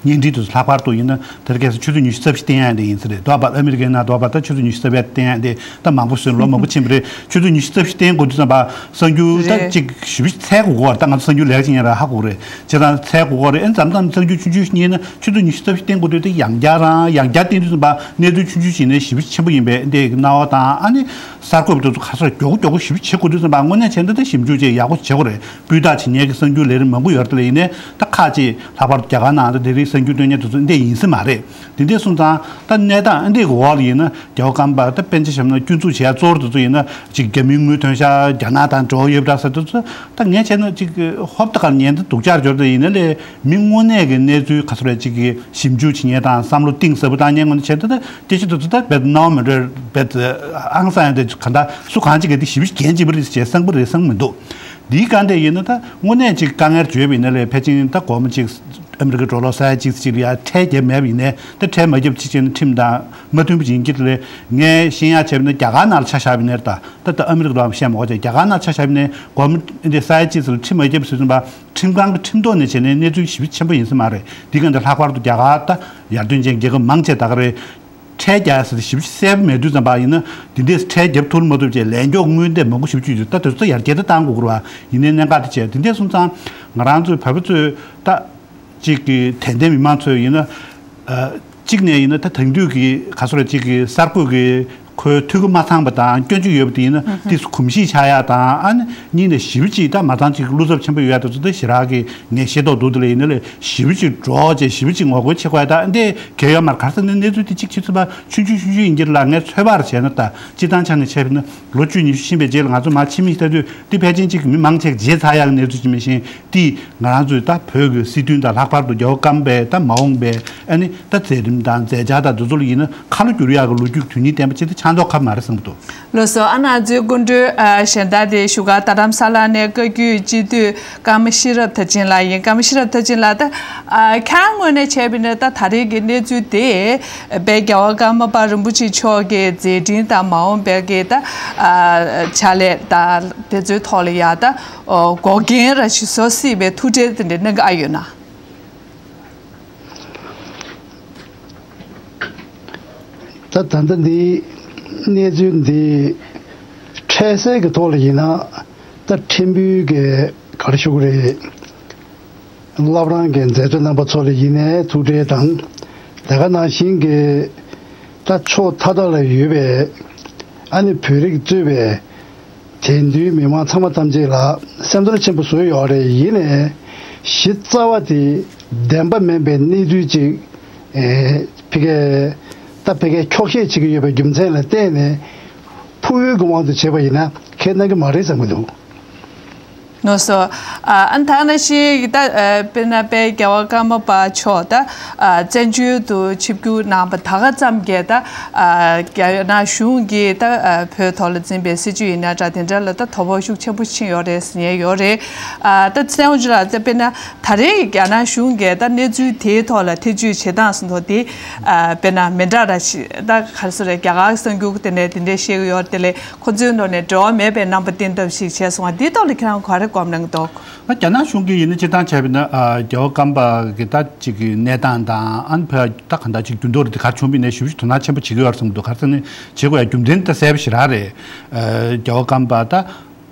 བརྙན་འཕྲིན་དེ་ཚོ་ལྷག་པར་དུ་ཡིན་ན་དེ་རིང་ཁ་སང་ཆུ་ཚོད་ཉི་ཤུ་རྩ་བཞི་བསྟན་ཡ་དེ་ཡིན་ས་རེད། དོ་བར་ཨ་མི་རི་ཀའི་ནང་དོ་བར་ད་ཆུ་ཚོད་ཉི་ཤུ་རྩ་བརྒྱད་བསྟན་ཡ་དེ་ད་མང་པོ་བཟོས་ལོ་མང་པོ་ཕྱིན་པ་རེད། ཆུ་ཚོད་ཉི་ཤུ་རྩ་བཞི་བསྟན་དགོས་དུས་ཙམ་པ་གསར་འགྱུར་ད་རེད། ཅིག་ཞིབ་ཅིག་འཚོལ་དགོས་ཀྱི་ཡོད་རེད། ད་ང་ཚོ་གསར་འགྱུར་ལས་ཀ་བྱེད་མཁན་རང་ཧ་གོ་གི་རེད། བྱས་ཙང་འཚོལ་དགོས་ཀྱི་ཡོད་རེད། ཨེ་མཚམས་མཚམས་གསར་འགྱུར་ཆུང་ཆུང་ཞིག་རྙེད་ན་ཆུ་ཚོད་ཉི་ཤུ་རྩ་བཞི་བསྟན་དགོས་དུས་དེ་ཡང་བསྐྱར་རང་ཡང་བསྐྱར་བསྟན་དུས་ཙམ་པ་གནས་ཚུལ་ཆུང་ཆུང་ཞིག་ནས་ཞིབ་ཆེན་པོ་ཡིན་པའི་འདི་སྣང་བ་དང་ཨ་ནི་གསར་འགོད་པ་དེ་ཚོ་ག་ཚོད་མགྱོགས་པོ་མགྱོགས་པོ་ཞིབ་བྱེད་དགོས་དུས་ཙམ་པ་དངོས་གནས་བྱས་ན་ད་ཞིབ་འཇུག་བྱས་ཡག་པོ་བྱེད་དགོས་རེད། སྤུས་དག་བྱེད་མཁན་གྱི་གསར་འགྱུར་ལས་རིགས་མང་པོ་ཡོད་རེད་དེ་ལ་ཡིན་ནའི་ད་ཁག་ཅིག་ལྷག་པར་དུ་རྒྱ་གར་ནང་ད་དེ་རིང་གསར་འགྱུར་སྟོན་མཁན་དེ་ཚོ་འདི་ཡིན་ས་མ་རེད། དེ་འདྲས་སོང་ཙང་ད་གནས་སྟངས་འདི་གི་འོག་ལ་ཡིན་ན་རྒྱལ་བ་ཀརྨ་པ་ད་དཔེར་ན་ཆ་བཞག་ན་སྐྱོན་འཛུགས་བྱེད་ཡ་གཙོ་བོ་དེ་ཚོ་ཡིན་ན་ཅིག་རྒྱ་མིའི་དངུལ་ཐོན་ཤག་རྒྱ་ནག་དང་འབྲེལ་བ་ཡོད་པ་འདྲ་ཟེར་དེ་ཚོ་ད་ངས་བྱས་ན་ཅིག་ཧོབ་ཏེ་གར་ཉན་ད་སྡུག་ཅག་འབྱོར་ད་ཡིན་ན་ལས་མི་དངོས་གནས་ཀྱི་གནས་ཚུལ་ག་ཚོད་རེད་ཅིག་གི་ཞིབ་འཇུག་བྱེད་མཁན་དང་བསམ་བློ་གཏིང་ཟབ་པོ་བཏང་མཁན་ངོས་ནས་བྱས་ད་ད་སྐད་ཆ་དེ་ཚོ་ད་རྦད་རྣ་བ་མི་འགྲོ་རྦད་ཨང་སང་ཡང་དེ་ག་འདྲ་སུ་གང་ཅིག་གིས་དེ་ཞིབ་ཞིབ་རྒྱན་ཅིག་པ་རེད་ཟེར་བྱས་གསང་པོ་རེད་གསང་མི་འདུག་འདིའི་སྒང་དེ་ཡིན་ན་ད་དངོས་གནས་ཅིག་དཀའ་ངལ་བརྗོད་པ་ཡིན་ན་ལས་ཕལ་ཆེར་ད་སྒོར་མོ་ཅིག་ཨ་མི་རི་ཀའི་ཌོ་ལར་ས་ཡ་གཅིག་ཅིག་ལ་ཡ་ཁྲལ་བརྒྱབ་མེད་པ་ཡིན་ནའི་ད་ཁྲལ་མ་བརྒྱབ་ཅིག་བྱས་ན་ཁྲིམས་དང་མ་མཐུན་པ་ཅིག་ཡིན་གྱི་རེད། ངས་ཤེས་ཡག་བྱས་པ་ཡིན་ན་རྒྱ་གར་ནང་ལ་ཆ་བཞག་པ་ཡིན་ནའི་ད་ད་ད་ཨ་མི་རི་ཀ་ལ་བཤད་མ་དགོས་ཅིག་རྒྱ་གར་ནང་ཆ་བཞག་པ་ཡིན་ནའི་སྒོར་མོ་འདི་ས་ཡ་གཅིག་ཙམ་ལ་ཁྲིམས་མ་བརྒྱབ་ཟེར་ཙམ་པ་ཁྲིམས་ཁང་གི་ཁྲིམས་ཐོག་ནས་བྱས་ནས་གནས་ཚུལ་ཞིབ་ཆེན་པོ་ཡིན་ས་མ་རེད། འདི་ག་འདི་ལྷག་པར་དུ་རྒྱ་གར་ད་ཡར་ཐོན་ཅན་རྒྱལ་ཁབ་མང་ཆེ་ད་ག་རེད། ཁྲལ་རྒྱག་ཟེར་ཏེ་ཞིབ་གསལ་པོ་མེད་དུས་ཙམ་པ་ཡིན་ན་འདི་འདྲས་ཁྲལ་རྒྱབ་ཐུབ་མ་ཐུབ་ཅེས་ལས་འགྱོག་དངུལ་འདེད་མང་པོ་ཞིབ་བཅུག་རྒྱུ་ད་དེ་ཚོ་ཡར་རྒྱས་ད་བཏང་དགོས་ཀྱི་རེད་བ། ཡིན་ནའི་གནད་འགག་དེ་བྱས་དེ་འདྲས་སོང་ཙང་ང་རང་ཚོའི་བོད་པ་ཚོས་ད་གཅིག་གི་དད་ལྡན་མི་མང་ཚོས་ཡིན་ན་ཨ་གཅིག་ནས་ཡིན་ན་ད་དེང་དུས་ཀྱི་ག་ཚོད་རེད་གཅིག་གི་གསར་འགོད་ཀྱི་ཁོའི་འཐུས་སྒོ་མ་ཚང་པ་དང་སྐྱོན་བརྗོད་ཡོད་པ་དེ་ཡིན་ན་དེ་ཚོ་གོམས་གཤིས་ཆགས་ཡག་དང་ཨ་ནི་གཉིས་ནས་ཞིབ་ཅིག་ད་མ་ཚང་ཅིག་བློ་འཚབ་ཆེན་པོ་ཡོད་ཡག་དེ་ཚོ་ད་ཞེ་དྲག་གི་ངས་ཤེས་རྟོགས་འདུག་དེ་ལ་ཡིན་ན་ལས་ཞིབ་ཅིག་འགྲོ་བྱས་ཞིབ་ཅིག་ངོ་རྒོལ་བྱེད་དགོས་ཡ་ད་འདི་གལ་ཡོད་མ་རེད། ག་རེ་ཟེར་ན་གནས་ཚུལ་དེ་གཅིག་བྱེད་ཚུལ་པ་ཆུང་ཆུང་ཆུང་ཆུང་ཡིན་གྱི་རེད་ལ་ངས་ཚོད་དཔག་བྱས་ན་ད་སྤྱི་བཏང་ཆ་ནས་བྱས་པ་ཡིན་ན་ལོ་བཅུ་ཉི་ཤུ་ཕྱིན་པའི་རྗེས་ལ་ང་ཚོ་མར་ཕྱི་མིག་ལྟ་དུས་འདི་ཕལ་ཆེར་གཅིག་མི་མང་ཆེ་བརྗེད་ཚར་ཡག་གི་གནས་ཚུལ་ཅིག་མིན་ཞིང་དེ་ང་རང་ཚོའི་ད་བོད་ཀྱི་སྲིད་དོན་དང་ལྷག་པར་དུ་རྒྱལ་བ་ཀརྨ་པའི་ད་མ་འོངས་པའི་ཨ་ནི་ད་མཛད་རིམ་དང་མཛད་འཆར་དང་འདི་ཚོ་ལ་ཡིན་ན་ཁ་ལོ་བསྒྱུར་ཡག་གི་ལོ་རྒྱུས་ཀྱི་དོན་སྙིང་ལྡན་པ་ཅིག་ད་ཆགས་མདོག་ཁ་པོ་མ་རེད་བསམ་གྱི་འདུག་ལགས་སོ། ཨ་ནི་ང་ཚོའི་སྐུ་མགྲོན་ཨ་གཞན་དག་དེ་བཞུགས་སྒར་རྡ་རམ་ས་ལ་ནས་བཀའ་བརྒྱུད་སྤྱི་འཐུས་ཀརྨ་ཤེས་རབ་མཐར་ཕྱིན་ལགས་ཡིན། ཀརྨ་ཤེས་རབ་མཐར་ཕྱིན་ལགས་ད་ཨ་ཁྱེད་རང་ངོས་ནས་བྱས་པ་ཡིན་ན་ད་ད་རེས་ཀྱི་གནས་ཚུལ་དེ་དཔལ་རྒྱལ་བ་ཀརྨ་པ་རིན་པོ་ཆེ་མཆོག་གི་མཛད་འཕྲིན་དང་མ་འོངས་པའི་གི་ད་ཨ་ཕྱག་ལས་ད་དེ་ཚོའི་ཐོག་ལ་ཡ་ད་ཨོ་འགོག་རྐྱེན་ར་ཞིག་བཟོ་སྲིད་པའི་ཐུགས་ཁྲལ་དེ་འདྲ་གནང་གི་ཨ་ཡོད་ན། ད་ད་ལྟ་འདིའི་གནས་ཚུལ་འདི་འཕྲལ་སེལ་གྱི་ཐོག་ལ་ཡིན་ན་ད་ཕྲན་བུའི་གི་ག་རེ་ཞུ་དགོས་རེད། བླ་བྲང་གི་མཛད་གཙོ་རྣམ་པ་ཚོ་ལ་ཡིན་ནའི་ཐུགས་ཁྲལ་དང་དེ་ག་ནང་བཞིན་གྱི་ད་ཕྱོགས་མཐའ་དག་ལ་ཡོད་པའི་ཨ་ནི་བོད་རིགས་གཙོས་པའི་དེང་དུས་མི་མང་ཚང་མ་ཐམས་ཅད་ལ་སེམས་ཁྲལ་ཆེན་པོ་བཟོས་ཡོད་རེད། ཡིན་ནའི་གཞི་རྩ་བ་དེ་བདེན་པ་མིན་པའི་གནས་ཚུལ་ཅིག་ཨེ་ཕ་གིའི་ད་ཕ་གིའི་འཁྱོག་བཤད་བྱེད་ཀྱི་ཡོད་པའི་རྒྱུ་མཚན་ལ་བརྟེན་ནས་ཕུ་བོའི་གི་དབང་དུ་བྱས་པ་ཡིན་ན་ཁས་གནང་གི་མ་རེད་བསམ་གྱི་འདུག་ལགས་སོ། ཨ་ཨ་ད་ནང་བཞིན་ད་ཨ་དཔེར་ན་དཔལ་རྒྱལ་བ་ཀརྨ་པ་མཆོག་ད་ཨ་བཙན་བྱོལ་དུ་ཆིབས་བསྒྱུར་གནང་བ་ད་ག་ཙམ་གྱིས་ད་ཨ་རྒྱ་ནག་གཞུང་གིས་ད་ཨ་བོད་ཐོག་ལ་འཛིན་པའི་སྲིད་བྱུས་ཡིན་ན་འདྲ་དེ་འདྲ་ལ་ད་དོ་ཕོག་ཤུགས་ཆེན་པོ་ཕྱིན་ཡོད་རེད་ཟེར་མཁན་ཡོད་རེད། ཨ་ད་ཚེ་དབང་ཕྱུག་ལགས་ད་དཔེར་ན་ད་རེས་རྒྱ་ནག་གཞུང་གིས་ད་གནས་ཚུལ་དེའི་ཐོག་ལ་ཐེ་བྱུས་བྱེད་སྟངས་ཟེར་མདོག་དེ་ཨ་དཔེར་ན་མི་འདྲ་འདྲ་ཞིག་ད་ག་རེ་ཟེར་རེད། རྒྱ་གར་གསར་འགྱུར་དེ་ནས་དེ་འདྲས་བཤད་ཀྱི་ཡོད་རེད། དེ་ལས་ཁོ་ཚོའི་ནང་ནས་འབྲེལ་བ་མེད་པའི་རྣམ་པ་བསྟན་ཐབས་ཤིག་བྱས་སོང་བ་འདིའི་ཐོག་ལ་ཁྱེད་རང་ག་རེ། སྒོམ་གནང་འདུག་ད་རྒྱ་ནག་གཞུང་གིས་ཡིན་ན་སྤྱིར་བཏང་བྱས་པ་ཡིན་ན་ཨ་རྒྱལ་བ་ཀརྨ་པ་གི་ད་ཅིག་གི་གནས་སྟངས་དང་ཨ་ནི་ཕ་ད་གང་ལྟར་ཅིག་འགྱུར་ལྡོག་རེ་དེ་ག་རེ་བྱུང་བ་ཡིན་ནའི་ཞེ་པོ་ཅིག་དོ་སྣང་ཆེན་པོ་བྱེད་ཀྱི་ཡོད་རེད་བསམ་གྱི་འདུག་ག་རེ་ཟེར་ན་བྱེད་དགོས་ཡ་རྒྱུ་མཚན་དེ་ད་གསལ་པོ་ཞེ་དྲག་རེད། ཨ་རྒྱལ་བ་ཀརྨ་པ་ད།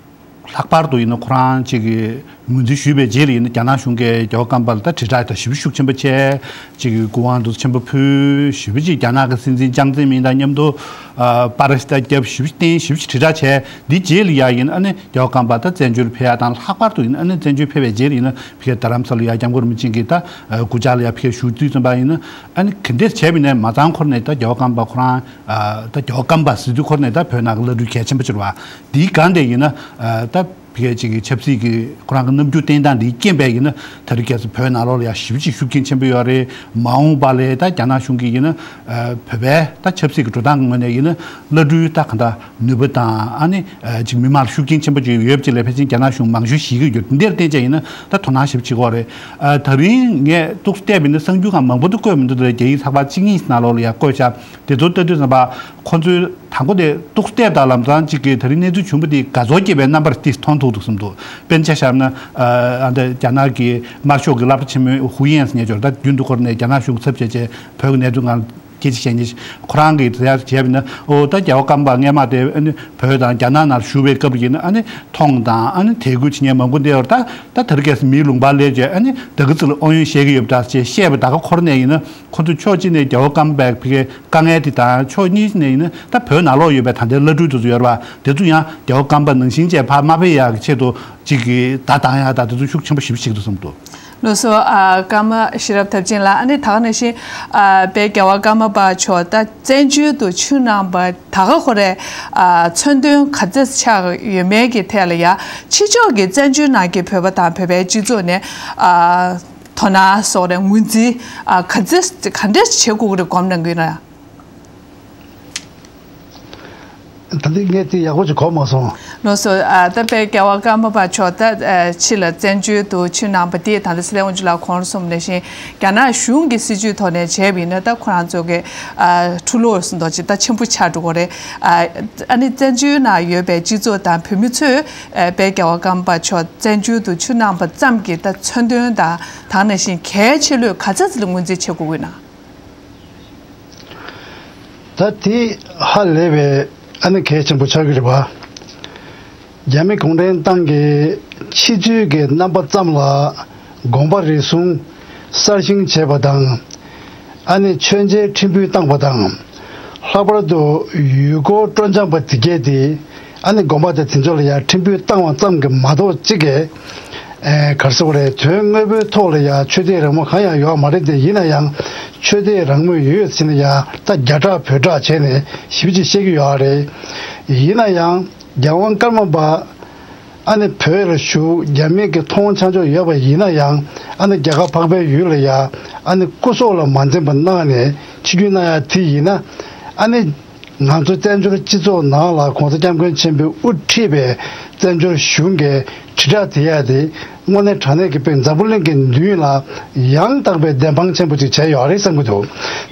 ལྷག་པར་དུ་ཡིན་ན་ཁོ་རང་གཅིག་གིས་ངོས་འཛིན་ཞུས་པའི་རྗེས་ལ་ཡིན་ན་རྒྱ་ནག་གཞུང་གིས་རྒྱལ་བ་ཀརྨ་པ་ལ་ད་དྲིལ་བསྒྲགས་དང་ཞིབ་ཤུགས་ཆེན་པོ་བྱས། གཅིག་གིས་སྐུ་དབང་དུ་ཆེན་པོ་ཕུལ། ཞིབ་ཅིག་རྒྱ་ནག་གི་སྲིད་འཛིན་ཅང་ཙེ་མིན་དང་མཉམ་དུ་ཨ་པ་རི་སི་ད་བརྒྱབ། ཞིབ་བསྟན་ཞིབ་དྲིལ་བསྒྲགས་བྱས། འདི་རྗེས་ལ་ཡ་ཡིན་ཨ་ནི་རྒྱལ་བ་ཀརྨ་པ་ད་བཙན་བྱོལ་ཕེབས་ཡ་དང་ལྷག་པར་དུ་ཡིན་ཨ་ནི་བཙན་བྱོལ་ཕེབས་པའི་རྗེས་ལ་ཡིན་ཕ་གིའི་རྡ་རམ་ས་ལ་ཡ་སྐྱབས་མགོན་རིན་པོ་ཆེ་གི་ད་སྐུ་ཕྱྭ་ལ་ཡ་ཕ་གིའི་བཞུགས་དུས་ཙམ་པ་ཡིན་ཨ་ནི་ག་འདྲས་བྱས་པ་ཡིན་ནའི་མ་ཚང་ཁོ་ར་ནས་ད་རྒྱལ་བ་ཀརྨ་པ་ཁོ་རང་ཨ་ད་རྒྱལ་བ་ཀརྨ་པ་ཟེར་དུས་ཁོ་ར་ནས་ད་བོད་ནང་གི་བླ་སྤྲུལ་གལ་ཆེན་པོ་ཅིག་རེད་བ། འདིའི་སྒང་དེ་ཡིན་ན་ཨ་ད་ཕ་གིའི་ཅིག་གི་ཆབ་སྲིད་ཀྱི་ཁོ་རང་གི་རྣམ་འགྱུར་བསྟན་སྟངས་འདིའི་རྐྱེན་པས་ཡིན་ན་ད་རེས་ཁ་སང་བོད་ནང་ལོགས་ལ་ཡ་ཞེ་པོ་ཅིག་ཤུགས་རྐྱེན་ཆེན་པོ་ཡོད་རེད། མ་འོངས་པ་ལ་ད་རྒྱ་ནག་གཞུང་གིས་ཡིན་ན་ཨ་བོད་པའི་ད་ཆབ་སྲིད་ཀྱི་འགྲོ་སྟངས་ཀྱི་ངོས་ནས་ཡིན་ན་བླ་སྤྲུལ་ད་གང་ལྟར་ནུས་པ་དང་ཨ་ནི་ཨ་ཅིག་མི་མང་ལ་ཤུགས་རྐྱེན་ཆེན་པོ་ཅིག་ཡོད་པ་ཅིག་ལ་ཕལ་ཆེར་རྒྱ་ནག་གཞུང་མང་ཤོས་ཤེས་ཀྱི་ཡོད། འདིར་བརྟེན་བྱས་ཡིན་ན་ད་དོ་སྣང་ཞེ་པོ་བྱེད་ཀྱི་ཡོད་རེད། ཨ་ད་རིང་ངས་ཏོག་ཙམ་བལྟས་པ་ཡིན་ན་གསར་འགྱུར་སྒང་མང་པོ་འདུག་བཀོད་མི་འདུག་དེ་རྒྱ་ཡིག་ཚགས་པར་གཅིག་གཉིས་ནང་ལོགས་ལ་ཡ་བཀོད་ཤག་དེ་ཚོ་ལྟ་དུས་ཙམ་པ་ཁོ་ཚོའི་དང་པོ་དེ་ཏོག་ཙམ་བལྟས་པ་དང་ལམ་སང་གཅིག་གིས་ད་རིང་གནས་ཚུལ་བྱུང་བ་དེ་དགའ་ཚོར་སྐྱེས་པའི་རྣམ་པ་དེ་མཐོང་ཐུབ་འདུག་བསམ་འདུག་དཔེར་ན་ཆ་བཞག་ན་ཨ་ཨ་འདི་རྒྱ་ནག་གི་དམར་ཤོག་གི་སློབ་གྲྭ་ཆེན་མོའི་ཧུའུ་ཡན་ཟེར་མཁན་ཅིག་ཡོད་རེད། ད་རྒྱུན་དུ་ཁོ་རང་ནས་རྒྱ་ནག་གཞུང་གི་ཚབ་བྱས་བྱས་བོད་ཀྱི་གནས་ཚུལ་སྒང་སྐད་ཆ་བཤད་མཁན་ཞིག་ཁོ་རང་གིས་དེ་ཡང་བྱས་པ་ཡིན་ན་ཨོ་ད་རྒྱལ་བ་ཀརྨ་པ་སྔས་མ་དེ་ཨ་ནི་བོད་དང་རྒྱ་ནག་ནང་བཞུགས་པའི་སྐབས་ལ་ཡིན་ན་ཨ་ནི་མཐོང་དང་ཨ་ནི་དད་གུས་བྱེད་མཁན་མང་པོ་འདུག་ཡོད་རེད། ད་ད་དེ་རིང་ཁ་སང་མིའི་ལུང་པར་སླེབས་བྱས་ཨ་ནི་ད་ག་ཚོད་ལ་ཨོ་ཡོན་བཤད་ཀྱི་ཡོད་པ་འདྲ་ཞེས་བཤད་པ་ད་ག་ཁོ་རང་ནས་ཡིན་ན་ཁོ་ཚོ་ཕྱོགས་གཅིག་ནས་རྒྱལ་བ་ཀརྨ་པའི་ཕ་གིའི་དཀའ་ངལ་དེ་དང་ཕྱོགས་གཉིས་ནས་ཡིན་ན་ད་བོད་ནང་ལོགས་ཡོད་པའི་ད་ལྟའི་བླ་སྤྲུལ་དེ་ཚོ་ཡོད་རེད་བ། དེ་ཚོ་ཡང་རྒྱལ་བ་ཀརྨ་པ་ནང་བཞིན་བྱས་ཕར་མ་ཕེབས་ཡག་གི་ཆེད་དུ་གཅིག་གིས་བརྡ་བཏང་ཡག་དང་དེ་ཚོ་ཤུགས་ཆེན་པོ་ཞེ་པོ་ཅིག་འདུག་བསམ་འདུག་ལགས་སོ། ཨ་ཀརྨ་ཤེས་རབ་ཐབས་ཆེན་ལགས། ཨ་ནི་ད་ག་ནང་བཞིན་ཨ་དཔལ་རྒྱལ་བ་ཀརྨ་པ་མཆོག་ད་བཙན་བྱོལ་དུ་ཆོས་གནང་བ་ད་ག་ཁོ་རའི་ཨ་མཚོན་དོན་ག་ཚད་ཆགས་ཡོད་མེད་ཀྱི་ཐད་ལ་ཡ་ཕྱི་ཕྱོགས་ཀྱི་བཙན་བྱོལ་ནང་གི་བོད་པ་དང་བོད་པའི་སྤྱི་ཚོགས་ནས་ཨ་དོ་སྣང་སོགས་རེ་ངོས་འཛིན་ཨ་ག་ཚད་ག་འདྲས་བྱེད་དགོས་ཀྱི་རེད་སྒོམ་གནང་གི་ཡོད་ན། ད་ལྟ་ངས་དེ་ཡག་པོ་ཅིག་གོ་མ་སོང་། ལགས་སོ། ཨ་ད་དཔལ་རྒྱལ་བ་ཀརྨ་པ་མཆོག་ད་ཨ་ཕྱི་ལ་བཙན་བྱོལ་དུ་ཆོས་གནང་བ་དེ་ད་ལྟ་སྲིད་བློན་དབང་ཕྱུག་ལགས་གོང་ལ་གསུངས་པ་ནང་བཞིན་རྒྱ་ནག་གཞུང་གི་སྲིད་བྱུས་ཐོག་ནས་བྱས་པ་ཡིན་ན་ད་ཁོ་རང་ཚོ་གི་ཨ་ཕྲུ་གུ་ཟེར་མདོག་ཅིག་ད་ཆེན་པོ་ཆགས་འགྲོ་གི་རེད། ཨ་ཨ་ནི་བཙན་བྱོལ་ནང་ཡོད་པའི་སྤྱི་ཚོགས་དང་བོད་མི་ཚོས་ཨ་དཔལ་རྒྱལ་བ་ཀརྨ་པ་མཆོག་བཙན་བྱོལ་དུ་ཆོས་གནང་བ་ཙམ་གྱིས་ད་མཚོན་དོན་དང་ད་ག་ནང་བཞིན་གལ་ཆེ་ལོས་ག་ཚོད་ཙམ་ལ་ངོས་འཛིན་བྱེད་དགོས་ཀྱི་ཡོད་ན། ད་དེ་ཧ་ལས་པའི་ཨ་ནི་གལ་ཆེན་པོ་ཆགས་ཀྱི་རེད་པ། རྒྱ་མི་གུང་ཁྲན་ཏང་གིས་ཕྱི་ཚུལ་གྱི་རྣམ་པ་ཙམ་ལ་དགོངས་པ་རེ་ཟུང་གསར་བཞེངས་བྱས་པ་དང་། ཨ་ནི་མཆོད་མཇལ་ཕྲན་བུ་བཏང་བ་དང་། ལྷག་པར་དུ་ཡུལ་སྐོར་སྤྲོ་འཆམ་པ་དེ་གས་དེ་ཨ་ནི་དགོན་པ་དང་དེ་ཚོ་ལ་ཡང་ཕྲན་བུ་བཏང་བ་ཙམ་གྱིས་མ་གཏོགས་གཅིག་གིས། ཨེ་ག་རེ་ཟེར་དགོས་རེད། དོན་དངོས་པོའི་ཐོག་ལ་ཡང་ཆོས་དད་རང་མོས་གང་ཡང་ཡོད་མ་རེད་དེ། ཡིན་ན་ཡང་ཆོས་དད་རང་མོས་ཡོད་ཟེར་ན་ཡང་ད་རྒྱ་གྲགས་བོད་གྲགས་བྱས་ནས་ཞིབ་ཅིག་བཤད་ཀྱི་ཡོད་རེད། ཡིན་ན་ཡང་རྒྱལ་དབང་ཀརྨ་པ་ཨ་ནི་བོད་ལ་བཞུགས། རྒྱ་མི་གི་མཐོང་ཆ་འཇོག་ཡོད་པ་ཡིན་ན་ཡང་ཨ་ནི་རྒྱ་གར་འཕགས་པའི་ཡུལ་ལ་ཡང་ཨ་ནི་སྐུ་སྲོག་ལ་མ་འཛེམས་པ་གནང་ནས་ཆིབས་བསྒྱུར་གནང་ཡ་དེ་ཡིན་ན་ཨ་ནི། ང་ཚོ་བཙན་བྱོལ་སྤྱི་ཚོགས་ནང་ལ་༸གོང་ས་༸སྐྱབས་མགོན་ཆེན་པོས་དབུ་ཁྲིད་པའི་བཙན་བྱོལ་གཞུང་གིས་དྲིལ་བསྒྲགས་དེ་ཡ་དེ་དངོས་གནས་དྲང་གནས་ཀྱི་དཔེ་འཛམ་བུ་གླིང་གི་མདུན་ལ་ཡང་དག་པའི་བདེན་དཔང་ཆེན་པོ་ཅིག་བྱས་ཡོད་རེད་བསམ་གྱི་འདུག་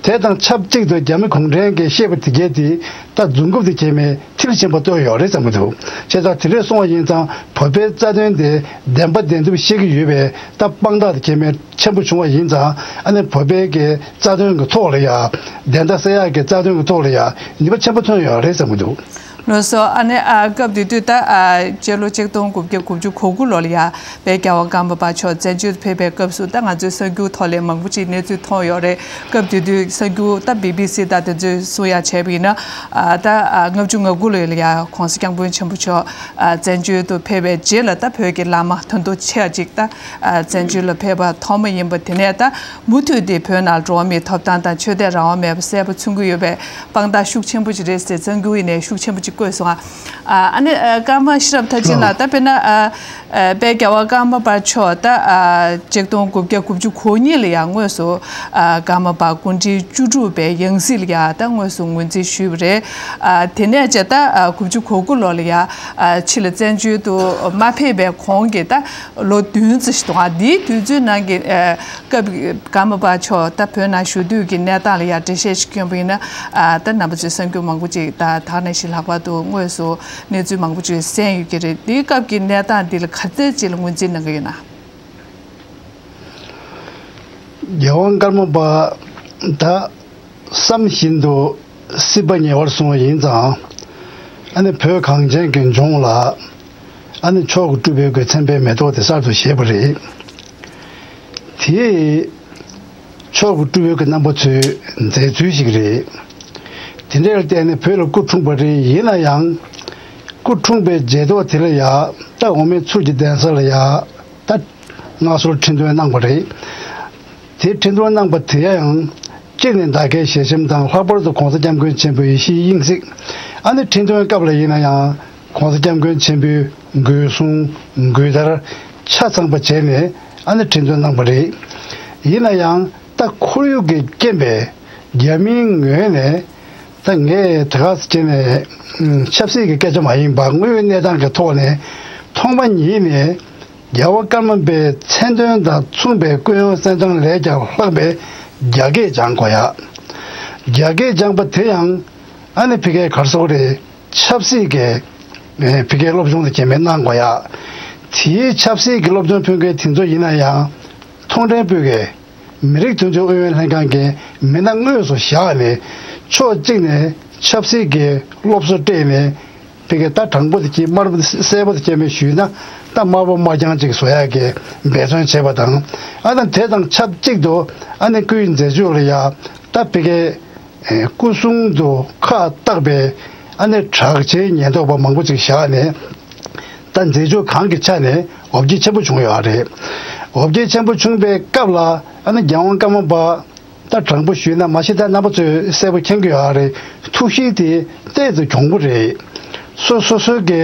དེ་དང་ཆབས་ཅིག་ཏུ་རྒྱ་མི་གུང་ཁྲན་གྱིས་བཤད་པ་དེ་གས་དེ་ད་རྫུན་རྐུབ་དེ་གས་མེད་མཐིལ་ཕྱིན་པ་ལྟོས་ཡོད་རེད་བསམ་གྱི་འདུག་བྱས་ཙང་དེ་འདྲས་སོང་བ་ཡིན་ཙང་བོད་པའི་རྩ་དོན་དེ་བདེན་པ་བདེན་ཐུབ་བཤད་ཀྱི་ཡོད་པའི་ད་དཔང་རྟགས་དེ་གས་མེད། ཆེན་པོ་བྱུང་བ་ཡིན་ཙང་ཨ་ནི་བོད་པའི་གི་རྩ་དོན་གི་ཐོག་ལ་ཡ་བདེན་མཐའ་གསལ་ཡག་གི་རྩ་དོན་གི་ཐོག་ལ་ཡ་ནུས་པ་ཆེན་པོ་ཐོན་ཡོད་རེད་བསམ་གི་འདུག་ལགས་སོ། ཨ་ནི་ཨ་སྐབས་དེ་དུས་ད་ཨ་སྤྱི་ལོ་ཆིག་སྟོང་དགུ་བརྒྱ་དགུ་བཅུ་གོ་དགུ་ལོ་ལ་ཡ་དཔལ་རྒྱལ་བ་ཀརྨ་པ་མཆོག་བཙན་བྱོལ་དུ་ཕེབས་པའི་སྐབས་སུ་ད་ང་ཚོའི་གསར་འགྱུར་ཐོག་ལས་མང་པོ་ཅིག་གནས་ཚུལ་མཐོང་ཡོད་རེད། སྐབས་དེ་དུས་གསར་འགྱུར་ད་བི་བི་སི་ད་དེ་ཚོས་གསུང་ཡ་བྱས་པ་ཡིན་ན་ཨ་ད་ཨ་ལྔ་བཅུ་ང་དགུ་ལོ་ལ་ཡ་༸གོང་ས་༸སྐྱབས་མགོན་ཆེན་པོ་མཆོག་ཨ་བཙན་བྱོལ་དུ་ཕེབས་པའི་རྗེས་ལ་ད་བོད་ཀྱི་བླ་མ་དོན་དུ་ཆེ་བ་ཅིག་ད། ཨ་བཙན་བྱོལ་ལ་ཕེབས་པ་ཐོག་མ་ཡིན་པ་དེ་ནས་ད་མུ་མཐུད་དེ་བོད་ནང་འགྲོ་བ་མིའི་ཐོབ་ཐང་དང་ཆོས་དད་རང་དབང་མེད་པ་གསལ་པོ་མཚོན་གྱི་ཡོད་པའི་དཔང་རྟགས་ཤུགས་ཆེན་པོ་ཅིག་རེད་ཟེར་གསར་འགྱུར་ཡིན་ནའི་ཤུགས་ཆེན་པོ་ཅིག་བཀོད་སོང་ཨ། ཨ་ནི་ཨ་ཀརྨ་ཤེས་རབ་མཐར་ཕྱིན་ལགས་ད་དཔེར་ན་ཨ་ཨ་དཔལ་རྒྱལ་བ་ཀརྨ་པ་མཆོག་ད་ཨ་ཆིག་སྟོང་དགུ་བརྒྱ་དགུ་བཅུ་གོ་གཉིས་ལ་ཡང་དངོས་སུ་ཨ་ཀརྨ་པ་སྐུ་ཕྲེང་བཅུ་དྲུག་པའི་ཡང་སྲིད་ལ་ཡང་ད་དངོས་སུ་ངོས་འཛིན་ཞུས་པ་རེད། ཨ་དེ་ནས་བྱས་ད་ཨ་དགུ་བཅུ་གོ་དགུ་ལོ་ལ་ཡང་ཨ་ཕྱི་ལ་བཙན་བྱོལ་དུ་མ་ཕེབས་པའི་གོང་གི་ད། ལོ་བདུན་ཙམ་ཞིག་འདུག་ཨ། འདིའི་དུས་ཚོད་ནང་གི་ཨ་སྐབས་ཀརྨ་པ་མཆོག་ད་བོད་ནང་བཞུགས་དུས་ཀྱི་གནས་སྟངས་ལ་ཡང་འགྲེལ་བཤད་ཞིག་བསྐྱོན་པ་ཡིན་ན་ཨ་ད་རྣམ་པ་ཚོས་གསར་འགྱུར་མང་པོ་ཅིག་ད་དག་ནང་བཞིན་ལྷག་པར་ དུ་དངོས་སུ་གནས་ཚུལ་མང་པོ་ཅིག་གསན་ཡོད་ཀྱི་རེད། དེའི་སྐབས་ཀྱི་གནས་སྟངས་འདི་ལ་ག་ཚད་ཅིག་ལ་ངོས་འཛིན་གནང་གི་ཡོད་ན། རྒྱལ་དབང་ཀརྨ་པ་ད་བསམ་བཞིན་དུ་སྲིད་པ་ཉེ་བར་སོང་བ་ཡིན་ཙང་། ཨ་ནི་བོད་གངས་ཅན་གྱི་ལྗོངས་ལ་ཨ་ནི་མཆོག་གི་སྤྲུལ་པའི་སྒོས་མཚན་དཔེའི་མེ་ཏོག་དེ་གསར་དུ་བཞད་པ་རེད། དེས་མཆོག་གི་སྤྲུལ་པའི་གི་རྣམ་པ་ཚོའི་མཛད་ཚུལ་ཞིག་རེད། དེ་འདྲ་ལ་བརྟེན་ནས་བོད་ལ་སྐུ་འཁྲུངས་པ་རེད། ཡིན་ན་ཡང་སྐུ་འཁྲུངས་པའི་རྗེས་ཐོག་དེ་ལ་ཡ་ད་འོ་མའི་ཚུལ་གྱི་གདན་ས་ལ་ཡ་ད་མངའ་གསོལ་ཁྲི་འདོན་གནང་བ་རེད། དེ་ཁྲི་འདོན་གནང་པ་དེ་ཡང་གཅིག་ནས་ད་གའི་ཞལ་ཆེམས་དང་། ལྷག་པར་དུ་༸གོང་ས་༸སྐྱབས་མགོན་ཆེན་པོའི་ཡེ་ཤེས་དབྱིངས་གཟིགས། ཨ་ནི་ཁྲི་འདོན་སྐབས་ལ་ཡིན་ན་ཡང་༸གོང་ས་༸སྐྱབས་མགོན་ཆེན་པོའི་གོས་གསུང་གོས་དར་ཆ་ཚང་པ་བྱས་ནས་ཨ་ནི་ཁྲི་འདོན་གནང་བ་རེད། ཡིན་ན་ཡང་ད་ཁོར་ཡུག་གི་རྐྱེན་པས་རྒྱ་མིའི་ངོས་ནས་ད་ངས་དེ་ག་ཟེ་བྱས་ནས་ཆབ་སྲིད་ཀྱི་སྐད་ཆ་མ་ཡིན་པ། དངོས་ཡོད་གནས་སྟངས་ཀྱི་ཐོག་ནས་ཐོག་མ་ཉིད་ནས་རྒྱལ་བ་ཀརྨ་པའི་མཚན་དོན་དང་མཚུངས་པའི་སྐུ་ཡོན་གསན་སྟངས་ལས་ཀྱང་ལྷག་པའི་རྒྱ་སྐད་སྦྱང་དགོས་ཡ། རྒྱ་སྐད་སྦྱང་པ་དེ་ཡང་ཨ་ནི་ཕ་གིའི་ག་རེ་ཟེར་དགོས་རེད། ཆབ་སྲིད་ཀྱི་ཨེ་ཕ་གིའི་སློབ་སྦྱོང་དང་རྐྱེན་པས་གནང་དགོས་ཡ། དེའི་ཆབ་སྲིད་ཀྱི་སློབ་སྦྱོང་ཕུལ་མཁན་དེ་ཚོ་ཡིན་ན་ཡང་མཐོང་ཕྲན་པོ་གིས། མི་རིགས་མཐུན་ཚོགས་ཨུ་ཡོན་ལྷན་ཁང་གི་མི་སྣ་དངོས་སུ་བཞག་ནས་ཕྱོགས་གཅིག་ནས་ཆབ་སྲིད་ཀྱི་སློབ་གསོ་སྤྲད་ནས་ཕ་གི་ད་དྲང་པོ་དེ་གཅིག་དམར་པོ་གསལ་པོ་དེ་སྐྱེ་མེད་ཞུས་ན་ད་དམར་པོ་དམར་རྐྱང་གཅིག་བཟོ་ཡག་གི་འབད་བརྩོན་བྱས་པ་དང་། ཨ་ད་དེ་དང་ཆབས་གཅིག་ཏུ་ཨ་ནི་སྐུའི་མཛད་ཕྱོགས་ལ་ཡ་ད་ཕ་གི་སྐུ་གསུང་དུ་ཁག་བཏགས་པའི་ཨ་ནི་གྲགས་ཆེའི་ཉེན་རྟོག་པ་མང་པོ་ཅིག་བཞག་ནས། ད་མཛད་ཕྱོགས་གང་གི་ཆ་ནས་འོ་བརྒྱལ་ཆེན་པོ་བྱུང་ཡོད་རེད། འོ་བརྒྱལ་ཆེན་པོ་བྱུང་པའི་སྐབས་ལ་ཨ་ནི་རྒྱལ་དབང་ཀརྨ་པ་ད་དྲང་པོ་ཞུས་ན་མ་གཞི་ད་རྣམ་པ་ཚོས་གསལ་པོ་མཁྱེན་གྱི་ཡོད་རེད། ཐུགས་གཤིས་དེ་ཏོག་ཙམ་གྱོང་པོ་རེད། སོ་སོ་སོའི་གི་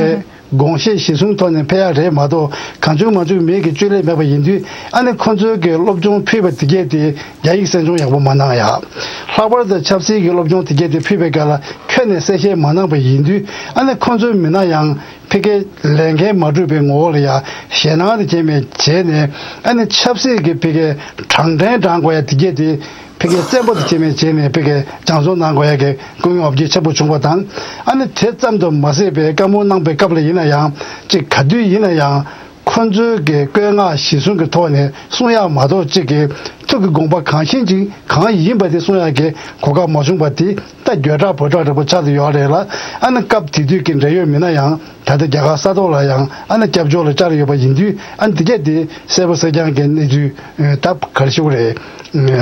དགོངས་བཞེད་གཞི་བཟུང་ཐོག་ནས་ཕེབས་ཡག་རེད་མ་གཏོགས་གང་བྱུང་མང་བྱུང་མི་གི་བཅོས་ལས་མེད་པ་ཡིན་དུས། ཨ་ནི་ཁོ་ཚོའི་གི་སློབ་སྦྱོང་ཕུལ་བ་དེ་གས་དེ་རྒྱ་ཡིག་གསན་སྦྱོང་ཡག་པོ་མ་གནང་ཡ། ལྷག་པར་དུ་ཆབ་སྲིད་ཀྱི་སློབ་སྦྱོང་དེ་གས་དེ་ཕུལ་བའི་སྐབས་ལ་ཁྱོན་ནས་གསལ་བཤད་མ་གནང་པ་ཡིན་དུས། ཨ་ནི་ཁོ་ཚོའི་མི་སྣ་ཡང་ཕ་གིའི་ལས་འགན་མ་འགྲུབ་པའི་ངོ་བོ་ལ་ཡ་ཞེད་སྣང་དེ་སྐྱེ་མེད་བྱས་ནས། ཨ་ནི་ཆབ་སྲིད་ཀྱི་ཕ་གིའི་དྲང་བདེན་དྲང་དགོས་ཡ་དེ་གས་དེ་ཕ་གིའི་བཙན་པོ་དེ་སྐྱེ་མེད་བྱས་ནས་ཕ་གིའི་སྦྱང་བརྩོན་གནང་དགོས་ཡ་གི་སྐུ་ངལ་འོ་བརྒྱལ་ཆེན་པོ་བྱུང་བ་དང་། ཨ་ནི་དེ་ཙམ་དུ་མ་ཟད་པའི་བཀའ་མོལ་གནང་པའི་སྐབས་ལ་ཡིན་ན་ཡང་ཅིག་ག་དུས་ཡིན་ན་ཡང་། ཁོ་ཚོའི་གི་བཀོད་མངགས་གཞི་བཟུང་གི་ཐོག་ནས་གསུང་ཡག་མ་གཏོགས་གཅིག་གི་ཐུགས་ཀྱི་དགོངས་པ་གང་ཤེས་ཀྱི་གང་ཡིན་པ་དེ་གསུང་ཡག་གི་གོ་སྐབས་མ་བྱུང་པ་དེ་ད་འགྱོད་བྲག་བོད་བྲག་འདྲ་པོ་ཆགས་ཏེ་ཡོད་རེད་ལ། ཨ་ནི་སྐབས་དེ་དུས་ཀྱི་འབྲེལ་ཡོད་མི་སྣ་ཡང་ད་ལྟ་རྒྱ་གར་ས་ཐོག་ལ་ཡང་ཨ་ནི་སྐྱབས་བཅོལ་ལ་བཅར་ཡོད་པ་ཡིན་དུས། ཨ་ནི་དེ་གས་དེ་གསལ་པོ་གསལ་རྐྱང་གི་གནས་ཚུལ་ད་ག་རེ་ཞུ་དགོས་རེད།